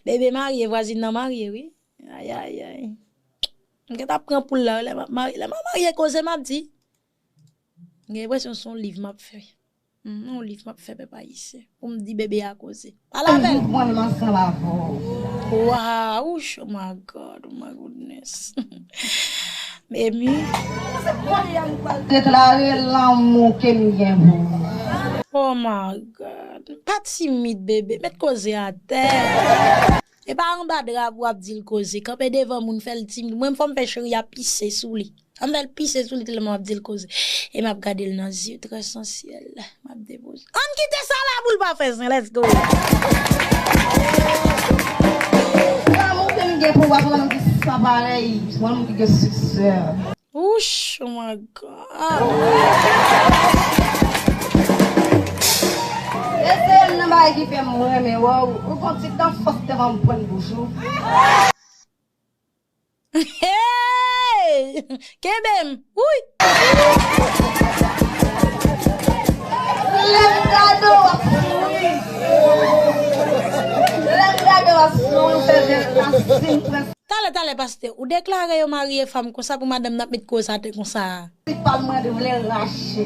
Bebe marye, vwazin nan marye, wi. Ay, ay, ay. M gentan pran poul la, lè m ap marye, lè m ap marye koze m ap di. M gen enpresyon se yon liv m ap fè. Mhm, yon liv m ap fè pèp ayisyen. Pou m di bebe a koze. Pale avè l. Toujou pran l ansanm avè w. Wow, oh my God, oh my goodness. Baby. Deklare lanmou ke m gen pou ou. Oh my God. Pa timid, bebe. Met koze atè. E pa anba dra pou w ap di l koze. Kanpe devan moun, fè l timid. Mwen, fò m fè cheri a pise sou li. An m fè l pise sou li tèlman m ap di l koze. E m ap gade l nan zye, trè sansyèl. M ap depoze. Ann kite sa la pou l pa fè zen. Let's go. Lanmou ke m gen pou w a, se yon lanmou ki san parèy, se yon lanmou ki gen siksè. Wouch, oh my God. E se youn nan bagay ki fè m renmen wè w. Ou gon ti dan fòs devan m pran bouch ou. Hey! Kenbe m. Wi! Lè m gade w ap souri. Lè m gade w ap souri, ou fè ven asin prens. Talè, talè, pastè, ou deklare yo mari e fanm konsa pou madanm nan ap met koze atè konsa. Li pa mande, vle rache.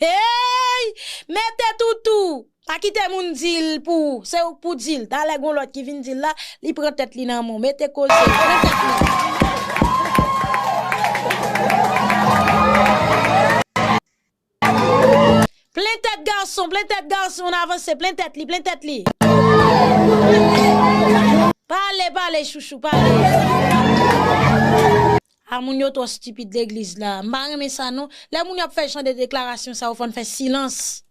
Hey! Mete toutou! Pa kite moun di l pou ou, se ou k pou di l. Talè gon lòt ki vin di l la, li pran tèt li nan men w. Mete koze, pran tèt li. Plen tèt gason, plen tèt gason, ann avanse, plen tèt li, plen tèt li. Pale, pale, chouchou, pale. A, moun yo twò stipid legliz la. M pa renmen sa non. Lè moun yo ap fè jan de deklarasyon sa yo, fò n fè silans.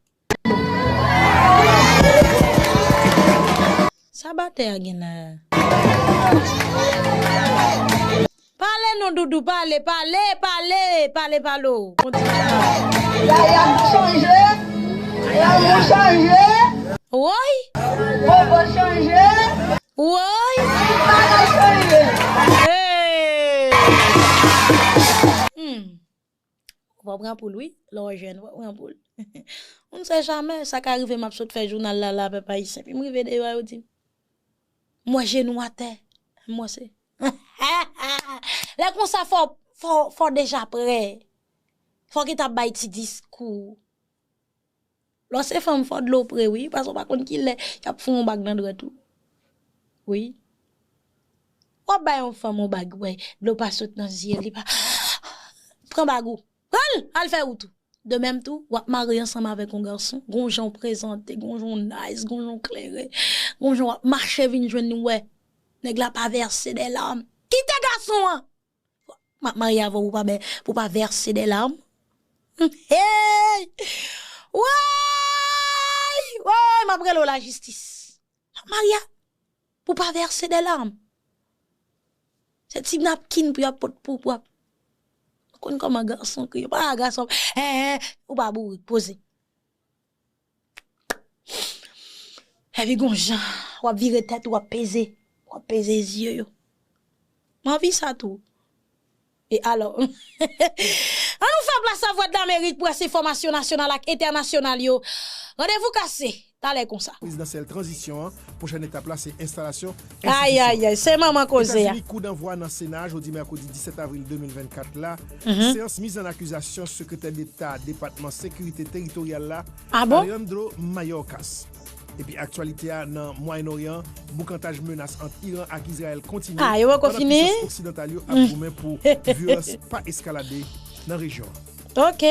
Sa batè a gen la. Pale non, Doudou, pale, pale, pale, pale, pale. Kontinye pale. Yaya chanje, lanmou chanje, woy, bobo chanje, woy, bagay chanje. Hey! Hmm. Ou pa pran poul, wi. Lè w jèn, ou pa pran poul. Ou n sè jamè, sa ka rive, m ap sot fè jounal la, la, pèp ayisyen. Epi m rive deyò a, yo di m, m wè jenou atè. M wè se. Lè konsa, fò, fò, fò deja prè. Fò ki t ap bay ti diskou. Lè w se fanm, fò dlo pre, wi, paske w pa konn ki lè y ap fè w yon bag nan dwèt ou. Wi. W ap bay yon fanm yon bag, wè, dlo pa sot nan zye, li pa. Pran bag ou. Pran l, al fè wout ou. De menm tou, w ap mare ansanm avèk yon gason, gon jan w prezante, gon jan w nice, gon jan w klere, gon jan w ap mache vin jwenn li, w wè. Nèg la pa vèse de lam. Kite gason an! M ap marye avè w pou pa bè, pou pa vèse de lam. Hey! Woy! Woy! M ap rele w lajistis. M ap marye pou pa vèse de lam. Se ti napkin pou y ap pot pou, pou ap. Ou konn kòman gason kriye. Pa gason. Hen, hen, ou pa bourik, poze. Epi gon jan, w ap vire tèt ou, w ap peze, w ap peze zye yo. M anvi sa tou. E alò, ann nou fè plas a Vwadlamerik, pwès enfòmasyon nasyonal ak entènasyonal yo. Randevou kase, talè konsa. Prezidansyèl tranzisyon an, pwochèn etap la se enstalasyon enstitisyon. Ay, ay, ay, se manman koze a. Etazini, koudannvwa nan Sena, jodi mèkredi disèt avril de mil vennkat la, seyans miz an akizasyon sekretè deta Depatman Sekirite Teritoryal la, Alejandro Mayorkas. Epi aktyalite a nan Mwayen Oryan, boukantaj menas ant Iran ak Izrayèl kontinye, pandan pisans oksidantal yo ap goumen pou vyolans pa eskalade nan rejyon an. Ok.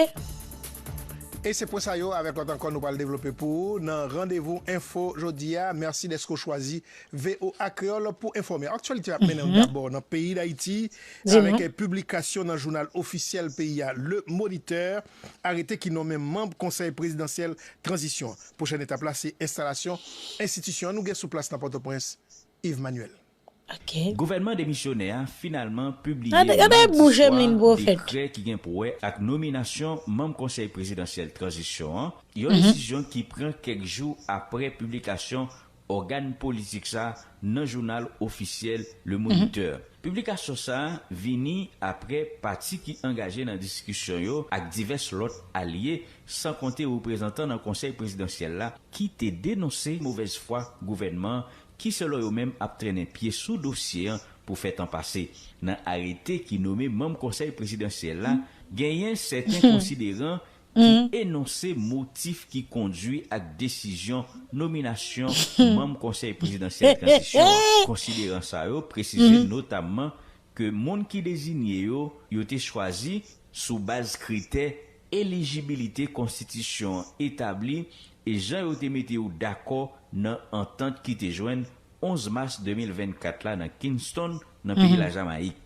E se pwen sa yo, avèk lòt ankò, nou pral devlope pou ou nan Randevou Enfo jodi a. Mèsi dèske w chwazi V O A Kreyòl pou enfòme. Aktyalite ap mennen nou dabò nan peyi Dayiti, avèk piblikasyon nan jounal ofisyèl peyi a, Le Moniteur, arete ki nonmen manm Konsèy Prezidansyèl Tranzisyon an. Pwochèn etap la se enstalasyon enstitisyon an. Nou gen sou plas nan Pòtoprens, Yves Manuel. Ok. Gouvènman demisyonè a finalman pibliye madi swa dekrè ki gen pou wè ak nominasyon manm Konsèy Prezidansyèl Tranzisyon an, yon desizyon ki pran kèk jou apre piblikasyon ògàn politik sa a nan jounal ofisyèl Le Moniteur. Piblikasyon sa a vini apre pati ki angaje nan diskisyon yo ak divès lòt alye, san konte reprezantan nan Konsèy Prezidansyèl la, ki te denonse movèz fwa gouvènman an, ki selon yo menm ap trennen pye sou dosye an pou fè tan pase. Nan arete ki nonmen manm Konsèy Prezidansyèl la, genyen sèten konsideran ki enonse motif ki kondwi ak desizyon nominasyon manm Konsèy Prezidansyèl Tranzisyon an. Konsideran sa yo presize notamman ke moun ki dezinye yo, yo te chwazi sou baz kritè elijibilite konstitisyon an etabli e jan yo te mete yo dakò nan antant ki te jwenn onz mas de mil vennkat la nan Kingston, nan peyi Lajamayik.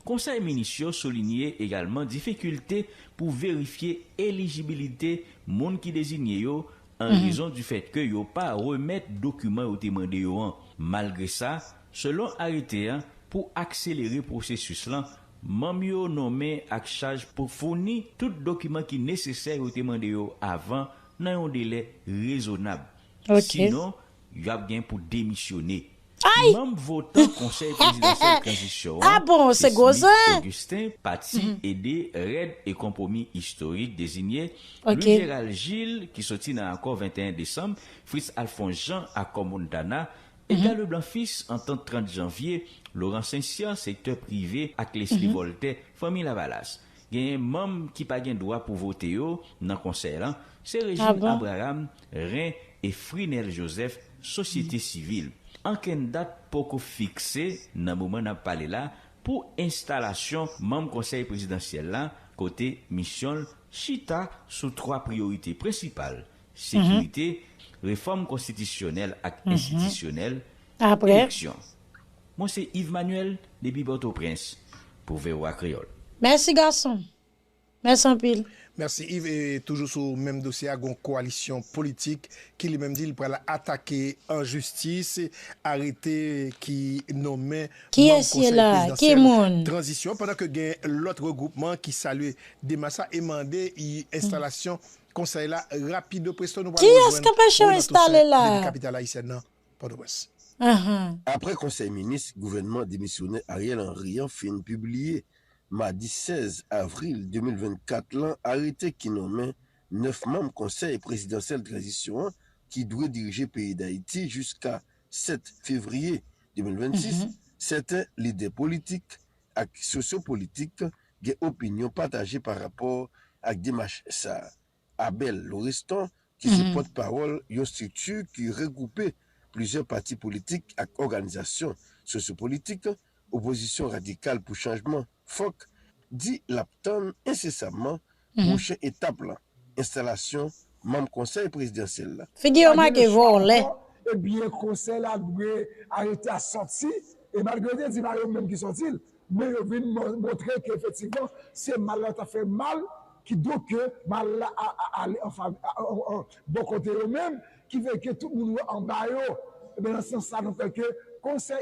Konsèy minis yo soulinye egalman difikilte pou verifye elijibilite moun ki dezinye yo an rezon di fèt ke yo pa remèt dokiman yo te mande yo an. Malgre sa, selon arete an, pou akselere pwosesis lan, manm yo nonmen ak chaj pou founi tout dokiman ki nesesè yo te mande yo avan nan yon delè rezonab. Ok. Sinon, y ap gen pou demisyone. Ay! Manm votan Konsèy Prezidansyèl Tranzisyon an, ah bon, se Smith Augustin, pati Ede, Rèd e Konpwomi Istorik dezinye, ok, Louis Gérald Gilles, ki soti nan Akò venteyen desanm, Fritz Alphonse Jean, Akò Montana, Edgar Leblanc Fils, Antant trant janvye, Laurent Saint-Cyr, Sektè Prive, ak Leslie Voltaire, Fanmi Lavalas. Genyen manm ki pa gen dwa pou vote yo nan konsèy lan, se Régine Abraham, Ren, e Frinel Joseph, Sosyete Sivil. Ankenn dat poko fikse nan moman n ap pale la pou enstalasyon manm Konsèy Prezidansyèl la, kote misyon l chita sou twa priyorite prensipal, sekirite, refòm konstitisyonèl ak enstitisyonèl, eleksyon. Mwen se Yves Manuel depi Pòtoprens pou V O A Kreyòl. Mèsi gason. Mèsi anpil. Mèsi Yves. E toujou sou menm dosye a, gon kowalisyon politik ki li menm di l pral atake an jistis arete ki nonmen manm konsèy prezidansyèl tranzisyon, pandan ke gen lòt regwoupman ki salye demach sa e mande enstalasyon konsèy la rapido presto. Nou pral rejwenn Ronald Toussaint depi kapital ayisyèn nan, Pòtoprens. Apre konsèy minis gouvènman demisyonè Ariel Henry an fin pibliye madi sèz avril de mil vennkat lan arete ki nonmen nèf manm konsèy prezidansyèl tranzisyon an ki dwe dirije peyi Dayiti jiska sèt fevriye de mil vennsis. Sèten lidè politik ak sosyopolitik gen opinyon pataje pa rapò ak demach sa a. Abel Lorestan, ki se pòtpawòl yon estrikti ki regwoupe plizyè pati politik ak òganizasyon sosyopolitik Opozisyon Radikal pou Chanjman, fòk, di l ap tann ensesamman pwochen etap lan, enstalasyon manm Konsèy Prezidansyèl la. Figi yo make vòlè. Ebyen, Konsèy la dwe arete a sòti, e malgre yo te di pa yo menm ki sòti l, men yo vin montre ke efektivman se mal la t ap fè mal, kidonk ke mal la ale anfa bò kote yo menm, ki fè ke tout moun yo anba yo. Ebyen, nan sans sa, nou kwè ke Konsèy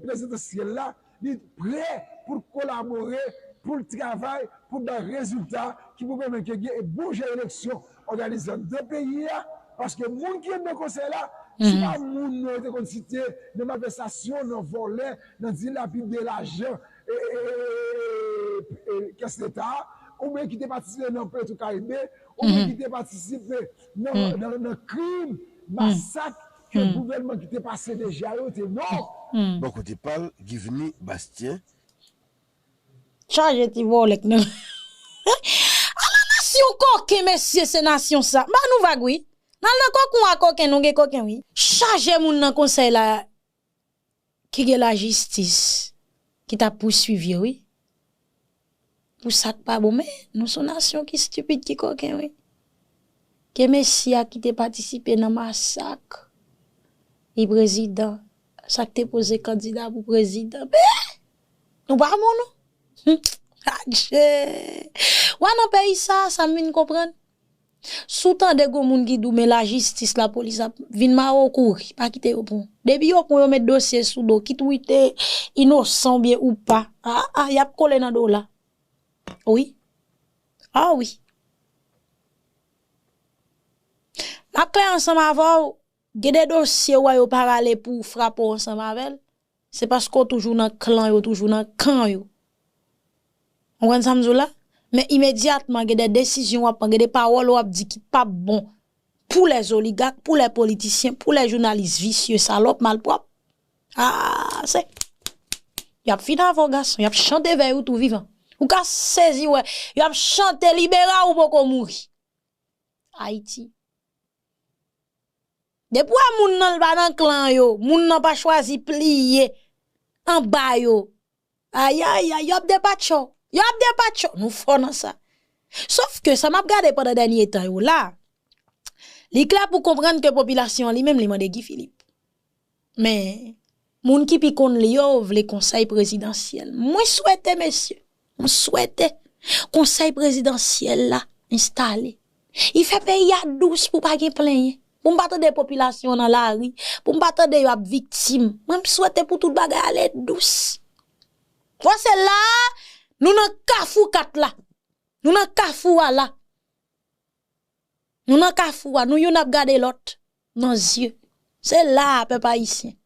Prezidansyèl la, li prè pou l kolabore, pou l travay, pou l bay rezilta ki pou pèmèt ke gen bon jan eleksyon òganize anndan peyi a, paske moun ki anndan Konsèy la, se pa moun nou te konn site nan malvèsasyon, nan vòlè, nan dilapide lajan kès Leta a, oubyen ki te patisipe nan Petro Caribe, oubyen ki te patisipe nan krim, masak ke gouvènman ki te pase deja yo te non. Bò kote pa l, Givny Bastien, Chaje ti vòlè k nan. Ala nasyon koken mesye se nasyon sa. M ba nou vag wi. N al nan kokon a koken, nou gen koken wi. Chaje moun nan konsèy la ki gen lajistis ki t ap pouswiv yo wi. Pou sa k pa bon, men nou se yon nasyon ki stipid, ki koken wi. Ke mesye a ki te patisipe nan masak, li prezidan, sa k te poze kandida pou prezidan, men nou pa bon non. Adje! Wa nan peyi sa, sa m vin konprann. Si w tande gon moun ki di w men lajistis, lapolis ap vin mare w kouri, pa kite yo pran w. Depi yo pran w, yo met dosye sou do w, kit ou te inosan oubyen ou pa, a, a, y ap kole nan do w la. Wi. A wi. M ap klè ansanm avè w, gen de dosye w wè yo pa rale pou w frape w ansanm avè l, se paske w toujou nan klan yo, toujou nan kan yo. Ou konprann sa m di w la? Men imedyatman gen de desizyon w ap pran, gen de pawòl w ap di ki p ap bon pou lèzoligak, pou lèpolitisyen, pou lèjounalis visye, salòp, malpwòp. A, se. Y ap fin avè w gason, y ap chante vèy ou tou vivan. Ou ka sezi wè, y ap chante libere a ou poko mouri. Ayiti. Depi w wè moun nan l pa nan klan yo, moun nan pa chwazi pliye anba yo. Ayayay, y ap depatche w. Y ap depatche w. Nou fò nan sa. Sòf ke sa m ap gade pandan dènye tan yo la, li klè pou konprann ke popilasyon an li menm li mande Guy Philippe. Men, moun ki pi konn li yo vle konsèy prezidansyèl. Mwen swete, mesye, mwen swete konsèy prezidansyèl la enstale. Li fè peyi a dous pou pa gen plenyen. Pou m pa tande popilasyon an nan lari, pou m pa tande yo ap viktim. Mwen, m swete pou tout bagay ale dous. Wè se la a, nou nan kafou kat la. Nou nan kafou a la. Nou nan kafou a, nou youn ap gade lòt nan zye. Se la a, pèp ayisyen,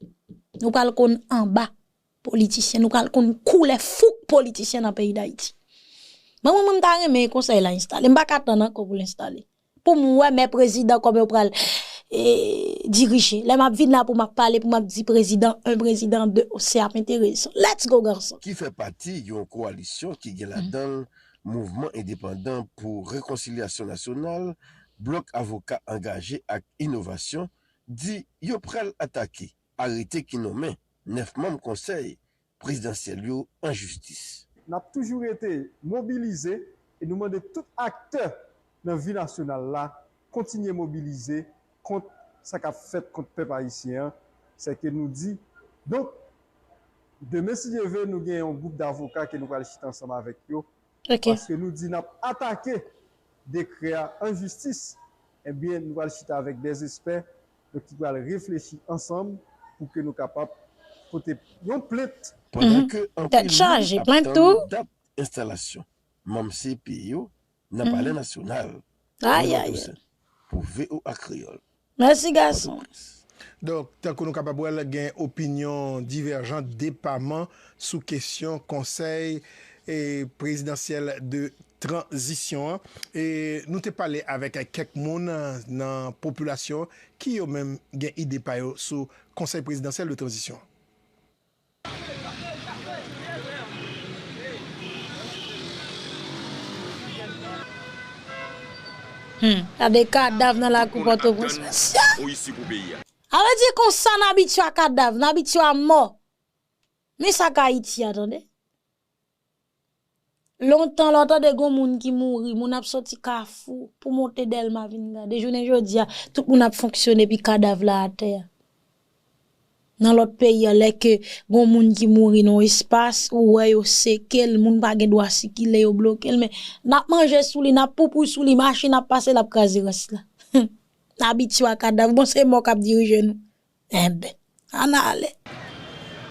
nou pral konn anba politisyen, nou pral konn koulè fouk politisyen nan peyi Dayiti. Mwen, mwen, mwen, m ta renmen konsèy la enstale. M pa ka tann ankò pou l enstale. Pou m wè men prezidan kòman yo pral e, dirije. Lè m ap vin la pou m ap pale, pou m ap di prezidan en, prezidan de, se ap enteresan. Let's go, gason! Ki fè pati yon kowalisyon ki gen ladan l Mouvman Endepandan pou Rekonsilyasyon Nasyonal, Blòk Avoka Angaje ak Inovasyon, di yo pral atake arete ki nonmen nèf manm konsèy prezidansyèl yo an jistis. N ap toujou rete mobilize E nou mande tout aktè nan vi nasyonal la kontinye mobilize kont sa k ap fèt kont pèp ayisyen an. Sèke nou di, donk, demen, si Dye ve, nou gen yon gwoup davoka ke nou pral chita ansanm avèk yo. Paske nou di n ap atake dekrè a an jistis, ebyen, nou pral chita avèk dè espè, donk, ki pral reflechi ansanm pou ke nou kapab pote yon plent. Pandan ke anpil moun ap tann dat enstalasyon manm C P yo nan Palè Nasyonal, Renan Toussaint, pou V O A Kreyòl, Pòtoprens. Donk, tankou nou kapab wè l, gen opinyon divèjan depaman sou kesyon konsèy, e, prezidansyèl de tranzisyon an. E nou te pale avèk kèk moun, e, nan popilasyon an ki yo menm gen ide pa yo sou konsèy prezidansyèl de tranzisyon an. Hmm, gade kadav nan lakou Pòtoprens, mesye. Ou isi pou peyi a. A vle di konsa n abitye a kadav, n abitye a mò. Men sa k Ayiti a, tande. Lontan, lè w tande gon moun ki mouri, moun ap soti Kafou pou monte Dèlma vin gade. Jounen jodi a, tout moun ap fonksyone epi kadav la atè a. Nan lòt peyi a, lè ke gon moun ki mouri nan yon espas, ou wè yo seke l, moun pa gen dwa sikile, yo bloke l, men n ap manje sou li, n ap poupou sou li, machin ap pase, l ap kraze rès la. N abitye a kadav, bon, se mò k ap dirije nou. Enben, ann ale.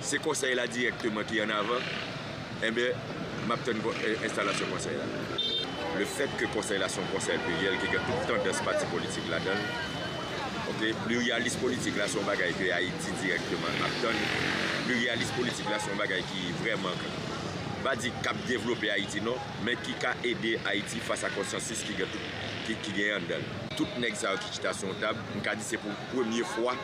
Se konsèy la dirèkteman ki ann avan. Enben, m ap tann kon-, e, enstalasyon konsèy la. Lefètke konsèy la se yon konsèy pliryèl ki gen tout tandans pati politik ladan l, oke, pliryalis politik la se yon bagay ke Ayiti dirèkteman ap tann. Pliryalis politik la se yon bagay ki vrèman, m pa di k ap devlope Ayiti non, men ki ka ede Ayiti fas a konsansis ki gen tout, ki, ki gen anndan l. Tout nèg sa yo ki chita sou yon tab, m ka di se pou premye fwa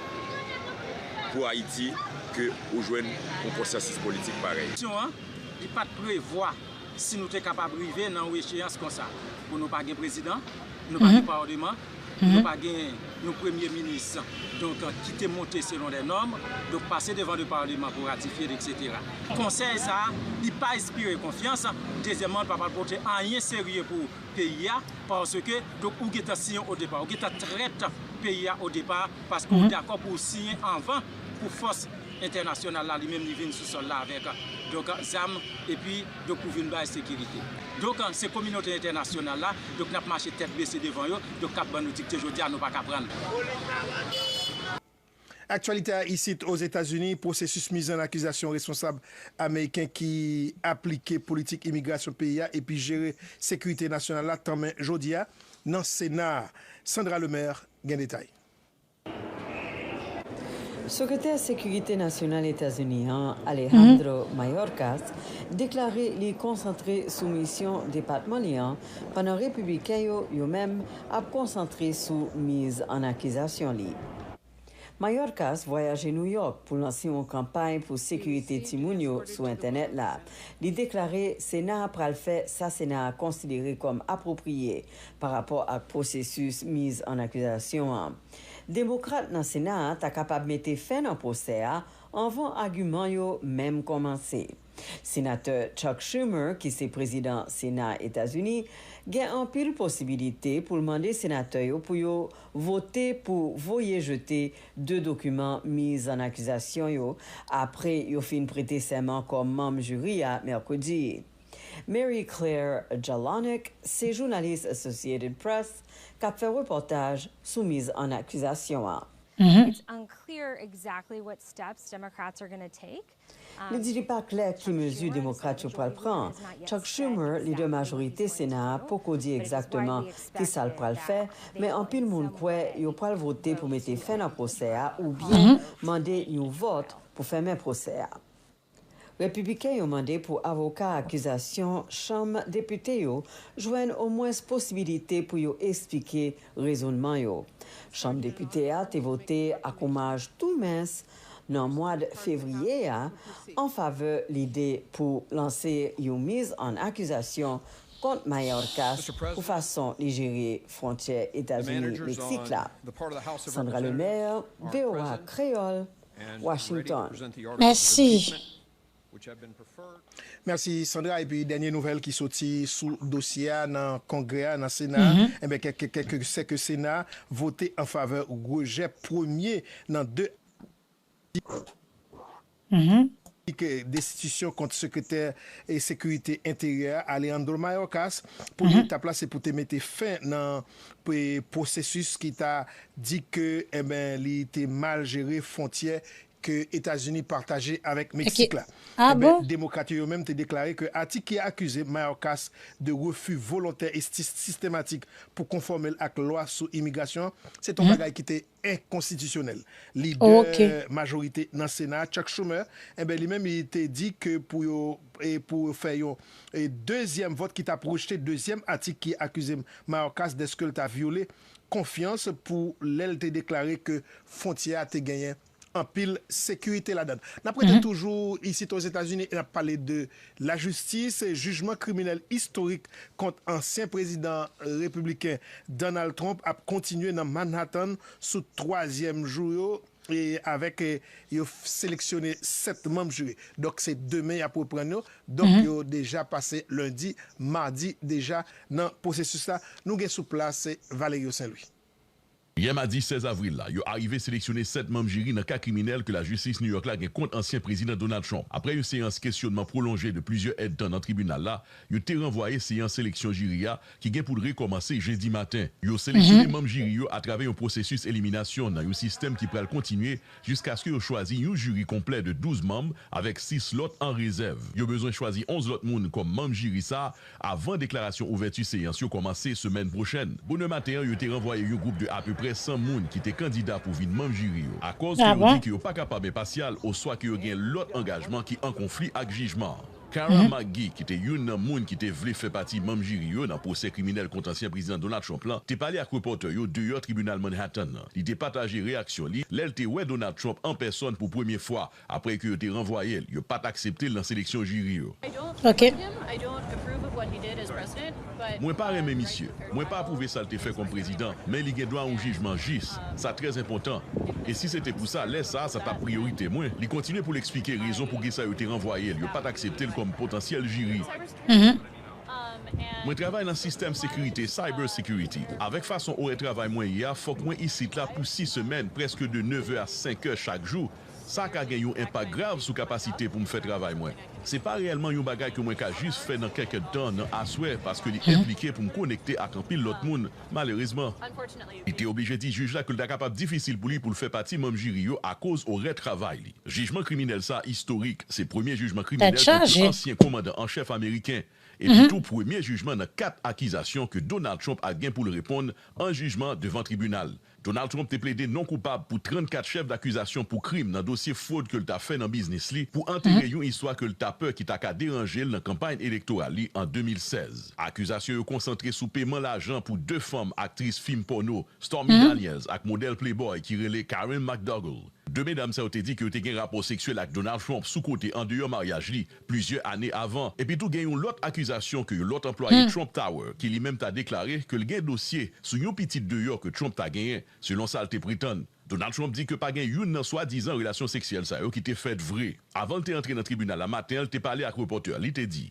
pou Ayiti ke ou jwenn yon konsansis politik parèy. Konstitisyon an, li pa t prevwa si nou te kapab rive nan yon echeyans konsa, pou nou pa gen prezidan, nou pa gen palman, nou pa gen yon premye minis, donk, ki te monte selon dè nòm, donk, pase devan de palman pou ratifye l, etsetera. Konsèy sa a, li pa enspire konfyans. Dezyèmman, li pa pral pote anyen serye pou peyi a, paske, donk, ou gentan siyen o depa, ou gentan trèt peyi a o depa, paske ou dakò pou w siyen anvan pou fòs entènasyonal la, li menm, li vin sou sòl la avèk, donk, zam, epi, donk, pou vin bay sekirite. Donk, se kominote entènasyonal la, donk, n ap mache tèt bese devan yo, donk, k ap ban nou dikte jodi a, nou pa ka pran. Aktyalite a isit Ozetazini, pwosesis miz an akizasyon responsab ameriken ki aplike politik imigrasyon peyi a epi jere sekirite nasyonal la tanmen jodi a nan Sena a. Sandra Lemaire gen detay. Sekretè Sekirite Nasyonal Etazini an, Alejandro Mayorkas, deklare li konsantre sou misyon depatman li an, pandan Repibliken yo, yo menm, ap konsantre sou miz an akizasyon li. Mayorkas vwayaje Nouyòk pou lanse yon kanpay pou sekirite timoun yo sou entènèt la. Li deklare Sena a pral fè sa Sena a konsidere kòm apwopriye pa rapò ak pwosesis miz an akizasyon an. Demokrat nan Sena a ta kapab mete fen nan pwosè a anvan agiman yo menm kòmanse. Senatè Chuck Schumer, ki se prezidan Sena Etazini, gen anpil posibilite pou l mande senatè yo pou yo vote pou voye jete de dokiman miz an akizasyon yo apre yo fin prete sèman kòm manm jiri a mèkredi. Mary Claire Jalonick se jounalis Associated Press k ap fè repòtaj sou miz an akizasyon an. It's unclear exactly what steps Democrats are gonna take. Li di li pa klè ki mezi demokrat yo pral pran. Chuck Schumer, lidè majorite Sena a, poko di egzakteman ki sa l pral fè, men anpil moun kwè yo pral vote pou mete fen nan pwosè a oubyen mande yon vòt pou fèmen pwosè a. Repibliken yo mande pou avoka akizasyon Chanm Depite yo jwenn omwens posibilite pou yo eksplike rezònman yo. Chanm Depite a te vote ak yon maj tou mens nan mwad fevriye a an favè lide pou lanse yon miz an akizasyon kont Mayorkas pou fason li jere fwontyè Etazini-Meksik la. Sandra Lemaire, V O A Kreyòl, Washington. Mèsi. Mèsi, Sandra. Epi, dènye nouvèl ki soti sou dosye a nan Kongrè a, nan Sena a, enben, kèk, kèk, kèk, sè ke Sena a vote an favè rejè premye nan de destitisyon kont sekretè e sekirite enteryè a, Alejandro Mayorkas. Premye etap la, se pou te mete fen nan pwosesis ki ta di ke, enben, li te mal jere fwontyè ke Etazini pataje avèk Meksik la. Enben, Demokrat yo, yo menm te deklare ke atik ki akize Mayorkas de refi volontè e sistematik pou konfòme l ak lwa sou imigrasyon an, se t on bagay ki te enkonstitisyonèl. Lidè majorite nan Sena a, Chuck Schumer, enben, li menm, li te di ke pou yo, e pou yo fè yon, e dezyèm vòt ki t ap rejte dezyèm atik ki akize Mayorkas dèske l ta vyole konfyans pou lè l te deklare ke fwontyè a te genyen anpil sekirite ladan l. N ap rete toujou isit Ozetazini e n ap pale de lajistis. Jijman kriminèl istorik kont ansyen prezidan repibliken Donald Trump ap kontinye nan Manhattan sou twazyèm jou yo, e avèk, e, yo seleksyone sèt manm jiri. Donk, se demen y ap reprann yo. Donk, yo deja pase lendi, madi deja nan pwosesis la. Nou gen sou plas, e, Valerio Saint Louis. Yè madi sèz avril la, yo arive seleksyone sèt manm jiri nan ka kriminèl ke lajistis New York la gen kont ansyen prezidan Donald Trump. Apre yon seyans kesyonman pwolonje de plizyè èdtan nan tribinal la, yo te ranvwaye seyans seleksyon jiri a, ki gen pou l rekòmanse jedi maten. Yo seleksyone manm jiri yo atravè yon pwosesis eliminasyon nan yon sistèm ki pral kontinye jiskaske yo chwazi yon jiri konplè de douz manm avèk sis lòt an rezèv. Yo bezwen chwazi onz lòt moun kòm manm jiri sa a avan deklarasyon ouvèti seyans yo kòmanse semèn pwochèn. Bonè maten an, yo te ranvwaye yon gwoup de apeprè san moun ki te kandida pou vin manm jiri yo, akòz ke yo di ke yo pa kapab enpasyal oswa ke yo gen lòt angajman ki an konfli ak jijman an. Kara McGee, ki te youn nan moun ki te vle fè pati manm jiri yo nan pwosè kriminèl kont ansyen prezidan Donald Trump lan, te pale ak repòtè yo deyò tribinal Manhattan nan. Li te pataje reyaksyon li lè l te wè Donald Trump an pèsòn pou premye fwa, apre ke yo te ranvwaye l, yo pa t aksepte l nan seleksyon jiri yo. Mwen pa renmen misye. Mwen pa apwouve sa l te fè kòm prezidan, men li gen dwa yon jijman jis. Sa trè enpòtan. E si se te pou sa, lè sa a, sa t ap priyorite mwen. Li kontinye pou l eksplike rezon poukisa yo te ranvwaye l, yo pa t aksepte l kòm potansyèl jiri. Mwen travay nan sistèm sekirite, cyber security. Avèk fason orè travay mwen ye a, fòk mwen isit la pou sis semèn, prèske de nevè a senkè chak jou. Sa ka gen yon enpak grav sou kapasite pou m fè travay mwen. Se pa reyèlman yon bagay ke mwen ka jis fè nan kèk èdtan nan aswè, paske li enplike pou m konekte ak anpil lòt moun, malerezman. Li te oblije di jij la ke l ta kapab difisil pou li pou l fè pati manm jiri yo akoz orè travay li. Jijman kriminèl sa a istorik. Se premye jijman kriminèl kont yon ansyen kòmandan an chèf ameriken. Epi tou, premye jijman nan kat akizasyon ke Donald Trump ap gen pou l reponn an jijman devan tribinal. Donald Trump te plede non koupab pou trannkat chèf dakizasyon pou krim nan dosye fwod ke l ta fè nan biznis li pou antere yon istwa ke l ta pè ki ta ka deranje l nan kanpay elektoral li an de mil sèz. Akizasyon yo konsantre sou peman lajan pou de fanm aktris fim pòno, Stormy Daniels, ak modèl Playboy ki rele Karen McDougal. De medam sa yo te di ke yo te gen rapò seksyèl ak Donald Trump sou kote andeyò maryaj li plizyè ane avan. Epi tou gen yon lòt akizasyon ke yon lòt anplwaye Trump Tower, ki li menm ta deklare ke l gen dosye sou yon pitit deyò ke Trump ta genyen, selon sa l te pretann. Donald Trump di ke pa gen youn nan swadizan relasyon seksyèl sa yo ki te fèt vre. Avan l te antre nan tribinal la maten an, l te pale ak repòtè, li te di,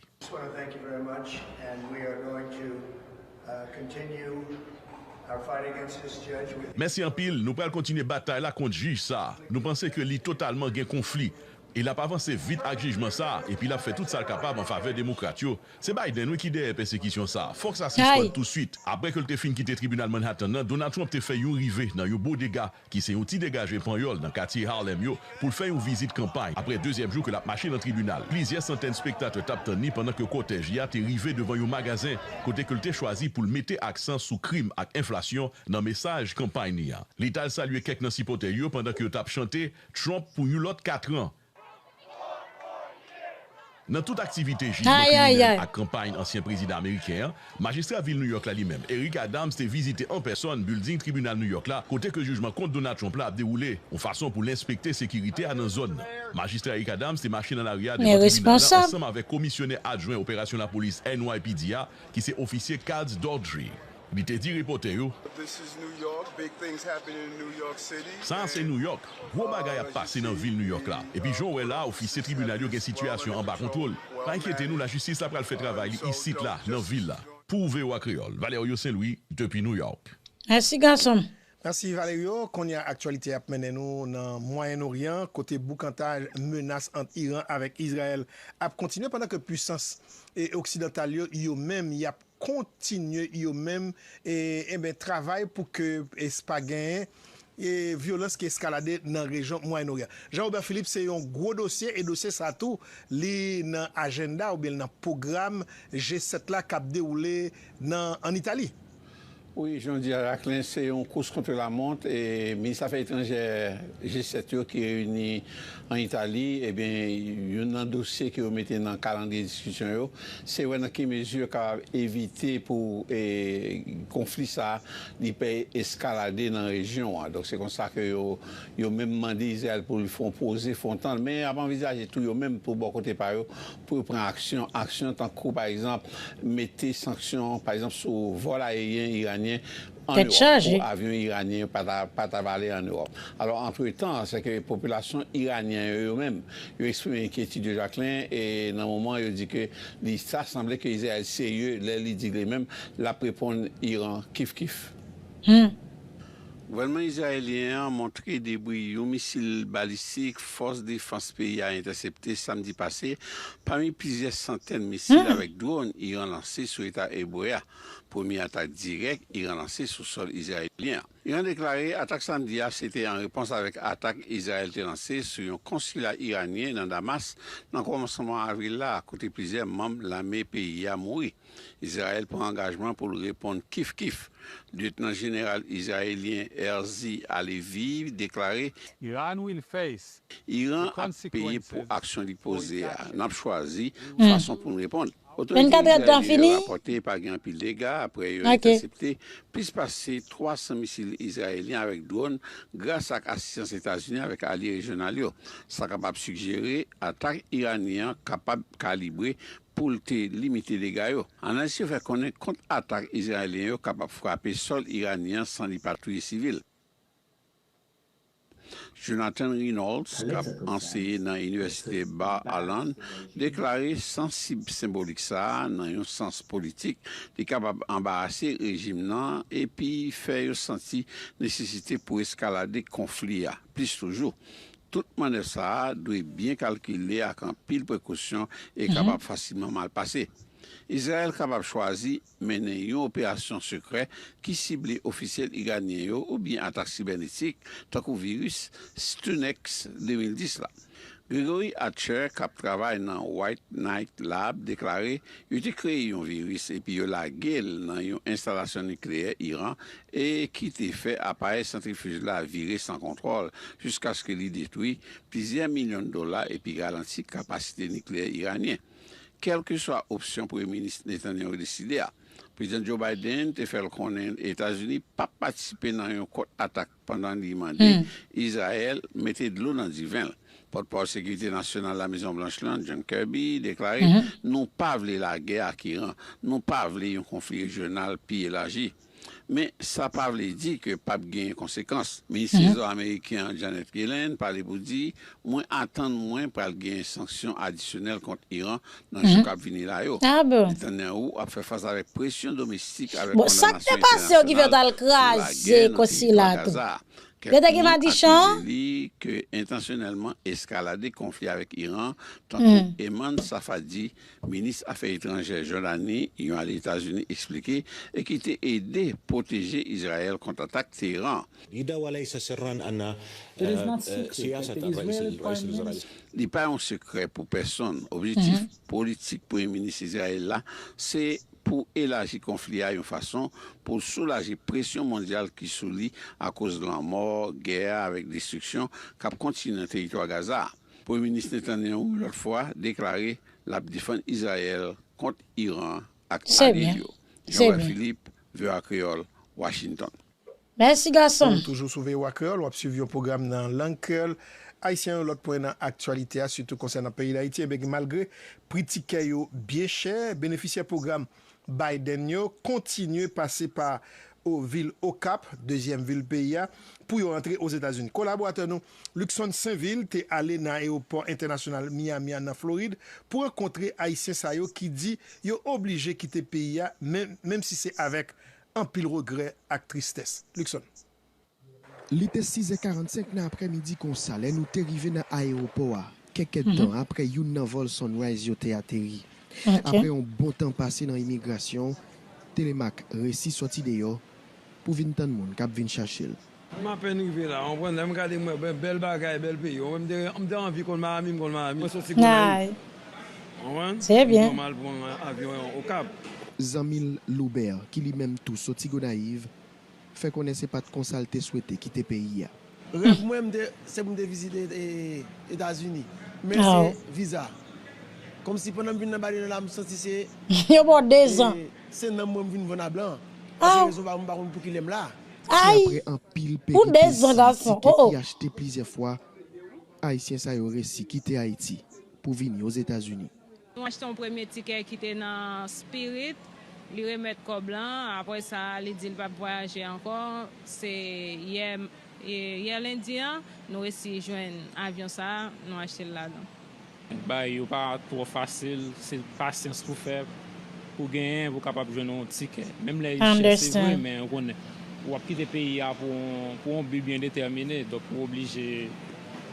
Mèsi anpil, nou pral kontinye batay la kont jij sa a. Nou panse ke li totalman gen konfli. E l ap avanse vit ak jijman sa a, epi l ap fè tout sa l kapab an favè demokrat yo. Se Biden, wi, ki dèyè pèsekisyon sa a. Fòk sa sispann touswit. Apre ke l te fin kite tribinal Manhattan nan, Donald Trump te fè yon rive nan yon bodega ki se yon ti degaje panyòl nan katye Harlem yo, pou l fè yon vizit kanpay. Apre dezyèm jou ke l ap mache nan tribinal, plizyè santèn spektatè t ap tann li pandan ke kòtèj li a te rive devan yon magazen, kote ke l te chwazi pou l mete aksan sou krim ak enflasyon nan mesaj kanpay li a. Li t al salye kèk nan sipòtè l yo pandan ke yo t ap chante Trump pou yon lòt kat an. Nan tout aktivite jijman kriminèl ak kanpay ansyen prezidan ameriken an, majistra vil New York la li menm, Eric Adams, te vizite an pèsòn bilding tribinal New York la, kote ke jijman kont Donald Trump la ap dewoule, yon fason pou l enspekte sekirite a nan zòn nan. Majistra Eric Adams te mache nan lari a devan tribinal la ansanm avèk komisyonè adjwen operasyon lapolis N Y P D a, ki se ofisye Kaz Dordry. Li te di repòtè yo, Sa a se Nouyòk. Gwo bagay ap pase nan vil Nouyòk la. Epi jan w wè la, ofisye tribinal yo gen sitiyasyon anba kontwòl. Pa enkyete nou, lajistis la pral fè travay li isit la, nan vil la. Pou V O A Kreyòl, Valerio Saint Louis, depi Nouyòk. Mèsi, gason m. Mèsi, Valerio. Kounye a, aktyalite ap mennen nou nan Mwayen Oryan, kote boukantaj, menas ant Iran avèk Izrayèl ap kontinye, pandan ke pisans e oksidantal yo, yo menm, y ap kontinye yo menm, e, enben, travay pou ke pa genyen e vyolans ki eskalade nan rejyon Mwayen Oryan. Jean Robert Philippe, se yon gwo dosye, e dosye sa tou, li nan ajanda oubyen nan pwogram G sèt la k ap dewoule nan, ann Itali. Wi, jan w di a, Jacquelin, se yon kous kont lamont, e minis afè etranjè G sèt yo ki reyini ann Itali, ebyen, youn nan dosye ke yo mete nan kalandriye diskisyon yo, se wè nan ki mezi yo kapab evite pou e, konfli sa a li pè eskalade nan rejyon an. Donk, se konsa ke yo, yo menm mande Izrayèl pou l fè yon poze, fè yon tann, men y ap anvizaje tou yo menm pou bò kote pa yo, pou yo pran aksyon, aksyon tankou, pa egzanp, mete sanksyon, pa egzanp, sou vòl ayeryen iranyen ann Ewòp, pou avyon iranyen yo pa ta, pa ta vale ann Ewòp. Alò, antretan, se ke popilasyon iranyen yo, yo menm, yo eksprime enkyetid yo, Jacquelin, e nan moman yo di ke li, sa sanble ke Izrayèl serye lè li di li menm l ap reponn Iran kif kif. Gouvènman izrayelyen an montre debri yon misil balistik fòs defans peyi a entèsepte samdi pase, pami plizyè santèn misil avèk dwòn Iran lanse sou eta Ebre a, premye atak dirèk Iran lanse sou sòl izrayelyen an. Iran deklare atak samdi a se te an repons avèk atak Izrayèl te lanse sou yon konsila iranyen nan Damas nan kòmansman avril la, kote plizyè manm lame peyi a mouri. Izrayèl pran angajman pou l reponn kif kif. Lyetnan Jeneral izrayelyen Herzi Halevi deklare, Iran ap peye pou aksyon li poze a. N ap chwazi fason pou n reponn. Otorite izrayelyen yo rapòte pa gen anpil dega apre yo entèsepte plis pase twa san misil izrayelyen avèk dwòn gras ak asistans Etazini avèk alye rejyonal yo. Sa kapab sigjere atak iranyen an kapab kalibre pou l te limite dega yo. Analis yo fè konnen kont atak izrayelyen yo kapab frape sòl iranyen an san li pa touye sivil. Jonathan Reynolds, k ap anseye nan Inivèsite Bar Island, deklare sansib senbolik sa a nan yon sans politik, li kapab anbarase rejim nan epi fè yo santi nesesite pou eskalade konfli a plis toujou. Tout mannèv sa a dwe byen kalkile ak anpil prekosyon e kapab fasilman mal pase. Izrayèl kapab chwazi mennen yon operasyon sekrè ki sible ofisyèl iranyen yo oubyen atak sibènetik, tankou viris Stuxnet de mil dis la. Gregory Hatcher, k ap travay nan White Knight Lab, deklare yo te kreye yon viris epi yo lage l nan yon enstalasyon nikleyè Iran e ki te fè aparèy santrifij la vire san kontwòl jiskaske li detwi plizyè milyon dola epi ralanti kapasite nikleyè iranyen. Kèlkeswa opsyon Premye Minis Netanyahu deside a, Prezidan Joe Biden te fè l konnen Etazini p ap patisipe nan yon kont atak pandan li mande Izrayèl mete dlo nan diven l. Pòtpawòl Sekirite Nasyonal Lamezon Blanch lan, John Kirby, deklare, Nou pa vle lagè ak Iran, nou pa vle yon konfli rejyonal pi elaji. Men sa pa vle di ke p ap genyen konsekans. Minis Trezò ameriken an, Janet Yellen, pale pou di, Mwen atann mwen pral genyen sanksyon adisyonèl kont Iran nan jou k ap vini la yo. Netanyahu ap fè fas avèk presyon domestik avèk kondanasyon entènasyonal sou lagè nan teritwa Gaza a. Kèk moun akize li ke entansyonèlman eskalade konfli avèk Iran, tankou Eman Safadi, minis afè etranjè Jòdani, yon alye Etazini, eksplike, e ki te ede pwoteje Izrayèl kont atak Teheran. Li pa yon sekrè pou pèsonn. Objektif politik Premye Minis Izrayèl la se pou elaji konfli a yon fason pou l soulaje presyon mondyal ki sou li akoz lanmò, gè avèk destriksyon k ap kontinye nan teritwa Gaza a. Premye Minis Netanyahu, yon lòt fwa, deklare l ap defann Izrayèl kont Iran ak alye l yo. Jean Robert Philippe, V O A Kreyòl, Washington. Mèsi gason m. Toujou sou V O A Kreyòl, w ap swiv yon pwogram nan lang kreyòl ayisyen. Yon lòt pwen nan aktyalite a, sitou konsènan peyi Dayiti, ebyen malgre pri tikè yo byen chè, benefisyè pwogram Biden yo kontinye pase pa o vil Okap, dezyèm vil peyi a, pou yo antre Ozetazini. Kolaboratè nou Luckson Sainvil te ale nan ayewopò entènasyonal Miami a nan Florid pou rankontre Ayisyen sa yo ki di yo oblije kite peyi a, menm, menm si se avèk anpil regrè ak tristès. Luckson. Li te sizè karannsenk nan aprèmidi konsa lè nou te rive nan ayewopò a, kèk èdtan apre youn nan vòl Sunrise yo te ateri. Apre yon bon tan pase nan imigrasyon, Telemaque resi sòti deyò pou vin tann moun k ap vin chache l. M apèn rive la, w konprann, lè m gade m wè bè- bèl bagay, bèl peyi. W konprann, m te, m te anvi konn Miami, m konn Miami. Mwen soti Gonayiv. Ay. W konprann? Se byen. M al pran avyon Okap. Zanmi l Loubert, ki li menm tou soti Gonayiv, fè konnen se pa t konsa l te swete kite peyi a. Rèv mwen, m te, se pou m te vizite, e, Etazini. Men se viza. Kòmsi pandan m vin nan Biden la, m santi se, yo ba w dezan, e, se nanm mwen m vin vann a blan. Paske rezon pa, m pa konn pou ki lè m la. Ay! Se apre anpil peripesi, tikèt ki achte plizyè fwa, Ayisyen sa yo resi kite Ayiti pou vini Ozetazini. Nou achte yon premye tikè ki te nan Spirit, li remèt kòb lan, apre sa, li di l p ap vwayaje ankò. Se yè, e, yè lendi an, nou resi jwenn avyon sa a, nou achte l ladan. Bagay yo pa twò fasil, se pasyans pou fè, pou genyen, pou kapab jwenn yon tikè. Menm lè li chè, se vre, men ou konnen, w ap kite peyi a pou yon, pou yon bi byen detèmine, donk ou oblije,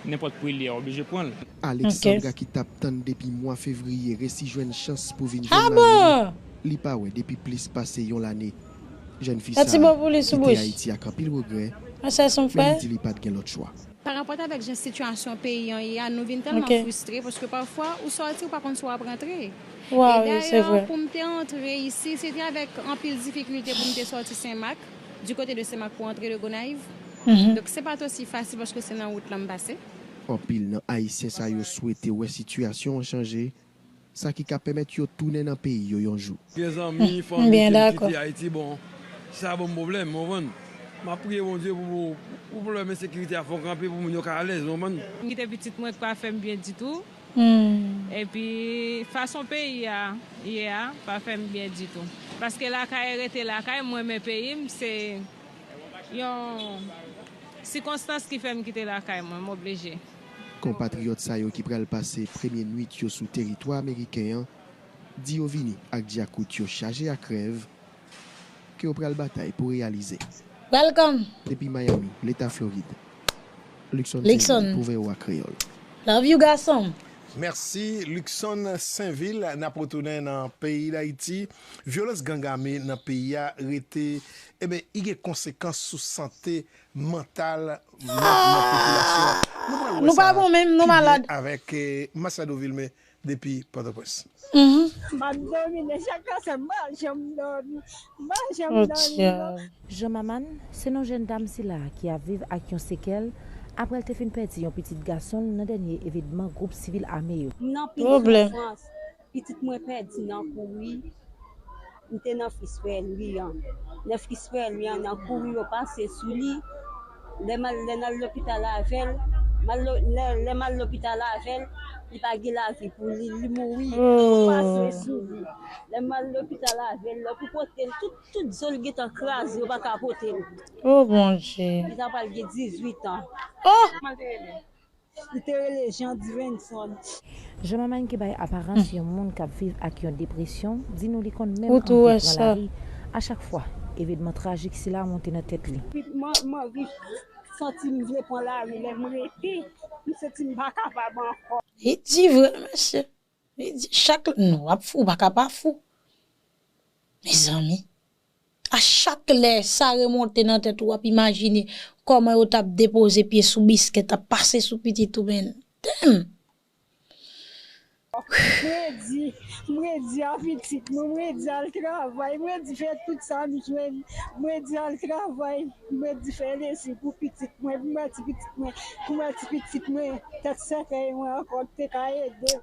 nenpòt pri li a, w oblije pran l. Alexandra, ki t ap tann depi mwa fevriye, resi jwenn chans pou vin jwenn mari l, li pa wè depi plis pase yon lane. Jèn fi sa a kite Ayiti ak anpil regrè, men li di li pa t gen lòt chwa. Pa rapò avèk jan sitiyasyon peyi an ye a, nou vin tèlman fristre, paske pafwa, ou sòti, ou pa konn si w ap rantre. E dayè, pou m te antre isi, se te avèk anpil difikilte pou m te sòti Senmak, di kote de Senmak pou antre de Gonayiv. Donk, se pa t osi fasil, paske se nan wout lan m pase. Anpil nan Ayisyen sa yo swete wè sitiyasyon an chanje, sa ki ka pèmèt yo tounen nan peyi yo yon jou. Gen zanmi, fanmi ki kite Ayiti, bon, sa ban m pwoblèm, w konprann? M ap priye Bondye pou, pou, pou pwoblèm ensekirite a fè w kanpe, pou moun yo ka alèz, w konprann? M kite pitit mwen ki pa fè m byen ditou. Epi, fason peyi a ye a, pa fè m byen ditou. Paske lakay, rete lakay, mwen renmen peyi m, se yon sikonstans ki fè m kite lakay mwen, m oblije. Konpatriyòt sa yo ki pral pase premye nwit yo sou teritwa ameriken an di yo vini ak djakout yo chaje ak rèv ke yo pral batay pou reyalize. Welcome. Depi Miami, Leta Florid, Luckson Sainvil pou V O A Kreyòl. Love you, gason. Mèsi, Luckson Sainvil. N ap retounen nan peyi Dayiti. Vyolans gang ame nan peyi a rete, ebyen, li gen konsekans sou sante mantal nan, nan popilasyon an. Nou pral wè sa pi byen avèk, eh, Machado Vilmé depi Pòtoprens. M ap domine chak lè, m pa janm dòmi. M pa janm dòmi, non. Jean Mamane, se non jèn dam sila a ki ap viv ak yon sekèl apre l te fin pèdi yon pitit gason l nan dènye evènman gwoup sivil ame yo. M nan pil soufrans. Pitit mwen pèdi nan kouri. M te nan fis frè l wi an. Nan fis frè l wi an, nan kouri yo pase sou li. Lè m al, lè n al lopital avè l, m al lo-, lè, lè m al lopital avè l, li pa gen lavi pou li, li mouri. Yo pase sou li. Lè m al lopital avè l, lè pou pote l, tout, tout zo l gentan kraze, yo pa ka pote l. O Bondye. Li ta pral gen dizuit an. Oh! Kòman l te rele? Li te rele Jean Divenson. Jean Mamane ki bay aparans yon moun k ap viv ak yon depresyon, di nou li konn menm anvi pran lari a chak fwa evènman trajik sila monte nan tèt li. M, m anvi santi m vle pran lari lè m rete, m santi m pa kapab ankò. Li di vre, mesye. Li di, chak, non, w ap fou, ou pa ka pa fou. Mezanmi. A chak lè sa remonte nan tèt ou, w ap imajine kòman yo t ap depoze pye sou biskèt, ap pase sou pitit ou, men, damn! M redi, m redi a pitit mwen, m redi al travay, m redi fè tout sa m jwenn, m redi al travay, m redi fè lezi pou pitit mwen, pou m wè ti pitit mwen, pou m wè ti pitit mwen, tèt sèkèy mwen ankò, ki te ka ede,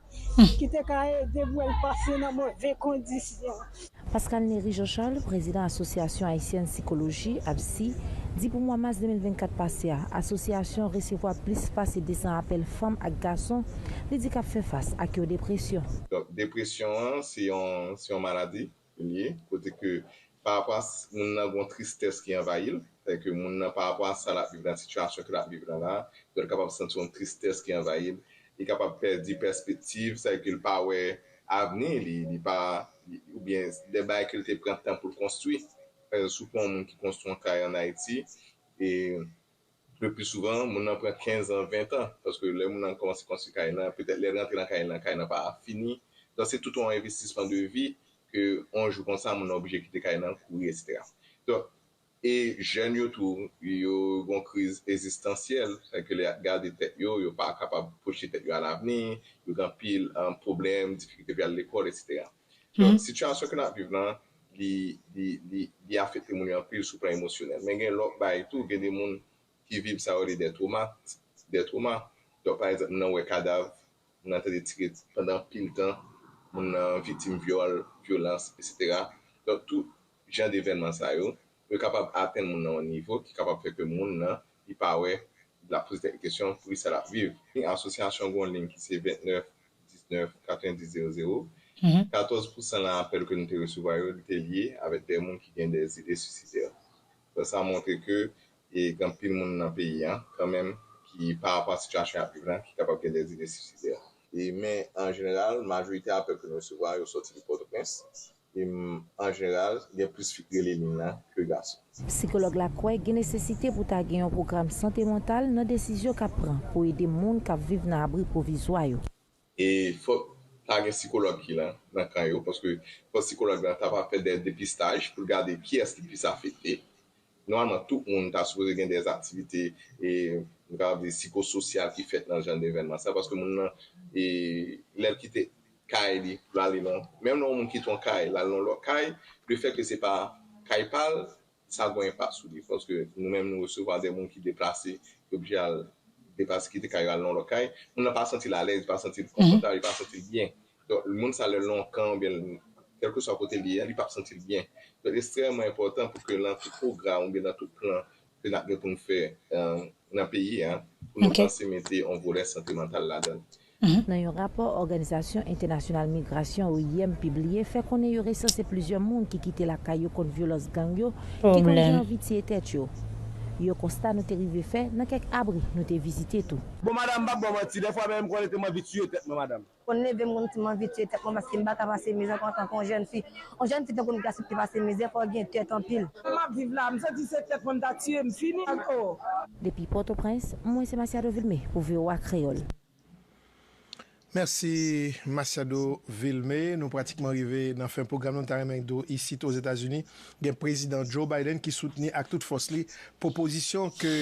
ki te ka ede m wè l pase nan move kondisyon. Pascal Néry Jean Charles, prezidan Asosyasyon Ayisyèn Sikoloji, APSI, di pou mwa mas de mil vennkat pase a, asosyasyon an resevwa plis pase de san apèl fanm ak gason li di k ap fè fas ak yon depresyon. Donk, depresyon an, se yon, se yon maladi. Li ye, kote ke pa rapò a s- moun nan gen yon tristès ki anvayi l, sètadi ke moun nan pa rapò a sa l ap viv la, sitiyasyon ke l ap viv la la, donk l kapab santi yon tristès ki anvayi l, li kapab pèdi pèspektiv, sètadi ke l pa wè avni li, li pa, li- oubyen de bagay ke l te pran tan pou l konstwi. Pa egzanp, si w pran yon moun ki konstwi yon kay ann Ayiti, e le pli souvan, moun nan pran kenz an, ven an, paske lè moun nan kòmanse konstwi kay lan, petèt lè l rantre nan kay lan, kay lan pa fini. Donk, se tout yon envestisman de vi ke yon jou konsa, moun nan oblije kite kay lan, kouri, etsetera. Donk, e jèn yo tou, yo gen yon kriz egzistansyèl, sètadi ke lè y ap gade tèt yo, yo pa kapab pwojte tèt yo a lavni, yo gen anpil um, pwoblèm, difikilte pou y al lekòl, etsetera. Donk, sitiyasyon ke n ap viv lan, li, li, li, li afekte moun yo anpil sou plan emosyonèl. Men gen lòt bagay tou, gen de moun ki viv sa yo rele de twoma, de twoma. Donk, pa egzanp, moun nan wè kadav, moun nan tande tire pandan anpil tan, moun nan viktim vyòl, vyolans, etsetera. Donk, tout jan de evènman sa yo, yo kapab atenn moun nan yon nivo ki kapab fè ke moun nan, li pa wè, l ap poze tèt li kesyon poukisa l ap viv. Asosyasyon gen yon liy ki se vennèf diznèf katrevendiz zewo zewo. Katòz pousan nan apèl ke nou te resevwa yo, li te lye avèk de moun ki gen de zide swisidè. Donk, sa montre ke e gen anpil moun nan peyi a, kanmenm, ki pa rapò a sitiyasyon y ap viv la, ki kapab gen de zide swisidè. E, men, an jeneral, majorite apèl ke nou resevwa yo sòti de Pòtoprens. E, m, an jeneral, gen plis fi k rele liy lan ke gason. Sikològ la kwè gen nesesite pou ta gen yon pwogram sante mantal nan desizyon k ap pran pou ede moun k ap viv nan abri pwovizwa yo. E fòk ta gen sikològ ki la nan kan yo, paske fòk sikològ lan ta pa fè de depistaj pou l gade kiyès ki plis afekte. Nòmalman, tout moun ta sipoze gen de aktivite, e, nou kapab di, sikososyal ki fèt nan jan de evènman sa, paske moun nan, e, lè l kite kay li pou l ale nan, menm lè yon moun kite yon kay, l al nan lòt kay, lefètke se pa kay pa l, sa gen yon enpak sou li. Paske nou menm, nou resevwa de moun ki deplase, ki oblije al deplase, kite kay yo, al nan lòt kay. Moun nan pa santi l alèz, li pa santi l konfòtab, li pa santi l byen. Donk, moun sa, lè l nan yon kan oubyen kèlkeswa kote l ye a, li p ap santi l byen. Donk, li ekstrèmman enpòtan pou ke nan tout pwogram oubyen nan tout plan ke n ap gen pou n fè, e, nan peyi a, pou nou panse mete yon volè sante mantal ladan l. Nan yon rapò Òganizasyon Entènasyonal Migrasyon, O I M, pibliye, fè konnen yo resanse plizyè moun ki kite lakay yo kont vyolans gang yo, ki konn gen anvi tiye tèt yo. Yon konsta nou te rive fè nan kèk abri nou te vizite tou. Bon, madanm, m p ap ba w manti, dèfwa menm m konn rete m anvi tiye tèt mwen, madanm. Konn leve m konn di m anvi tiye tèt mwen paske m pa ka pase mizè antanke yon jèn fi. Yon jèn fi tankou m ki aksepte pase mizè, fò w gen tèt anpil. Jan m ap viv la, m santi se tèt mwen m ta tiye, m fini. Oh. Depi Pòtoprens, mwen se Masiado Vilmé pou V O A Kreyòl. Mèsi, Masiado Vilmé. Nou pratikman rive nan fen pwogram nan. Nou ta renmen di w isit Ozetazini, gen Prezidan Joe Biden ki soutni ak tout fòs li pwopozisyon ke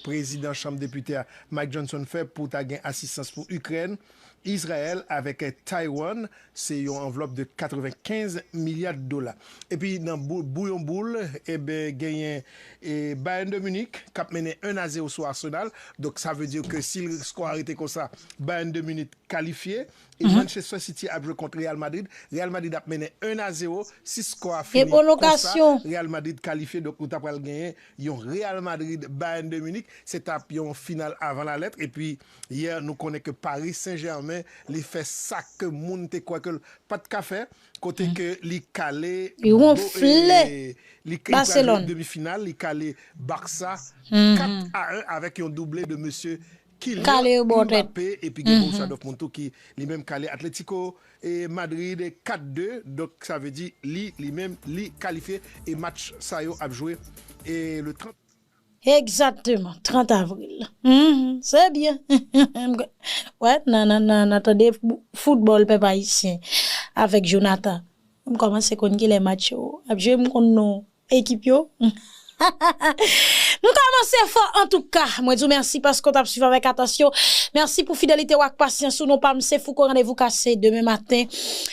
Prezidan Chanm Depite a, Mike Johnson, fè pou ta gen asistans pou Ikrèn, Izrayèl avèk Taiwan. Se yon anvlòp de katrevenkenz milya dola. Epi nan bou- bouyon boul, eben, genyen, e, Bayern de Munich k ap mennen en a zewo sou Arsenal. Donk, sa vle di ke si skò a rete konsa, Bayern de Munich kalifye. E Manchester City ap jwe kont Real Madrid. Real Madrid ap mennen en a zewo. Si skò a fini konsa, Real Madrid kalifye. Donk, nou ta pral genyen yon Real Madrid Bayern de Munich. Se t ap yon final avan lalèt. Epi, yè, nou konnen ke Paris Saint-Germain, li fè sa ke moun te kwè ke l pa t ka fè. Kote ke li kale, li wonfle, e, li, li pral jwe demi final, li kale Barça kat a en avèk yon double de mesye Kylian Mbappé, epi gen Borussia Dortmund tou ki li menm kale Atletico, e, Madrid kat de. Donk, sa vle di li, li menm, li kalifye e match sa yo ap jwe, e, le trant. Egzakteman, trant avril. Mhm, se byen. Wè, nan, nan, nan, nan tande foutbòl pèp ayisyen avèk Jonathan. M kòmanse konn kilè match yo ap jwe, m konn non ekip yo. M kòmanse fò antouka. Mwen di w mèsi paske w t ap swiv avèk atansyon. Mèsi pou fidelite w ak pasyans ou. Non pa m se Fouco, randevou kase demen maten,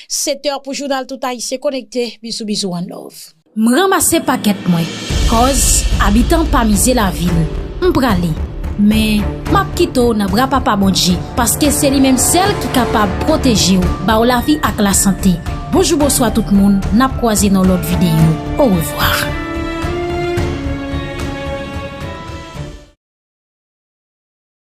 sèt è pou jounal Tout Ayisyen Konekte. Bizou, bizou, one love. M ranmase pakèt mwen, cause abitan pa mize lavi l. M prale, men m ap kite w nan bra Papa Bondye, paske se li menm sèl ki kapab pwoteje w, ba w lavi ak lasante. Bonjou, bonswa tout moun, n ap kwaze nan lòt videyo. Orevwa.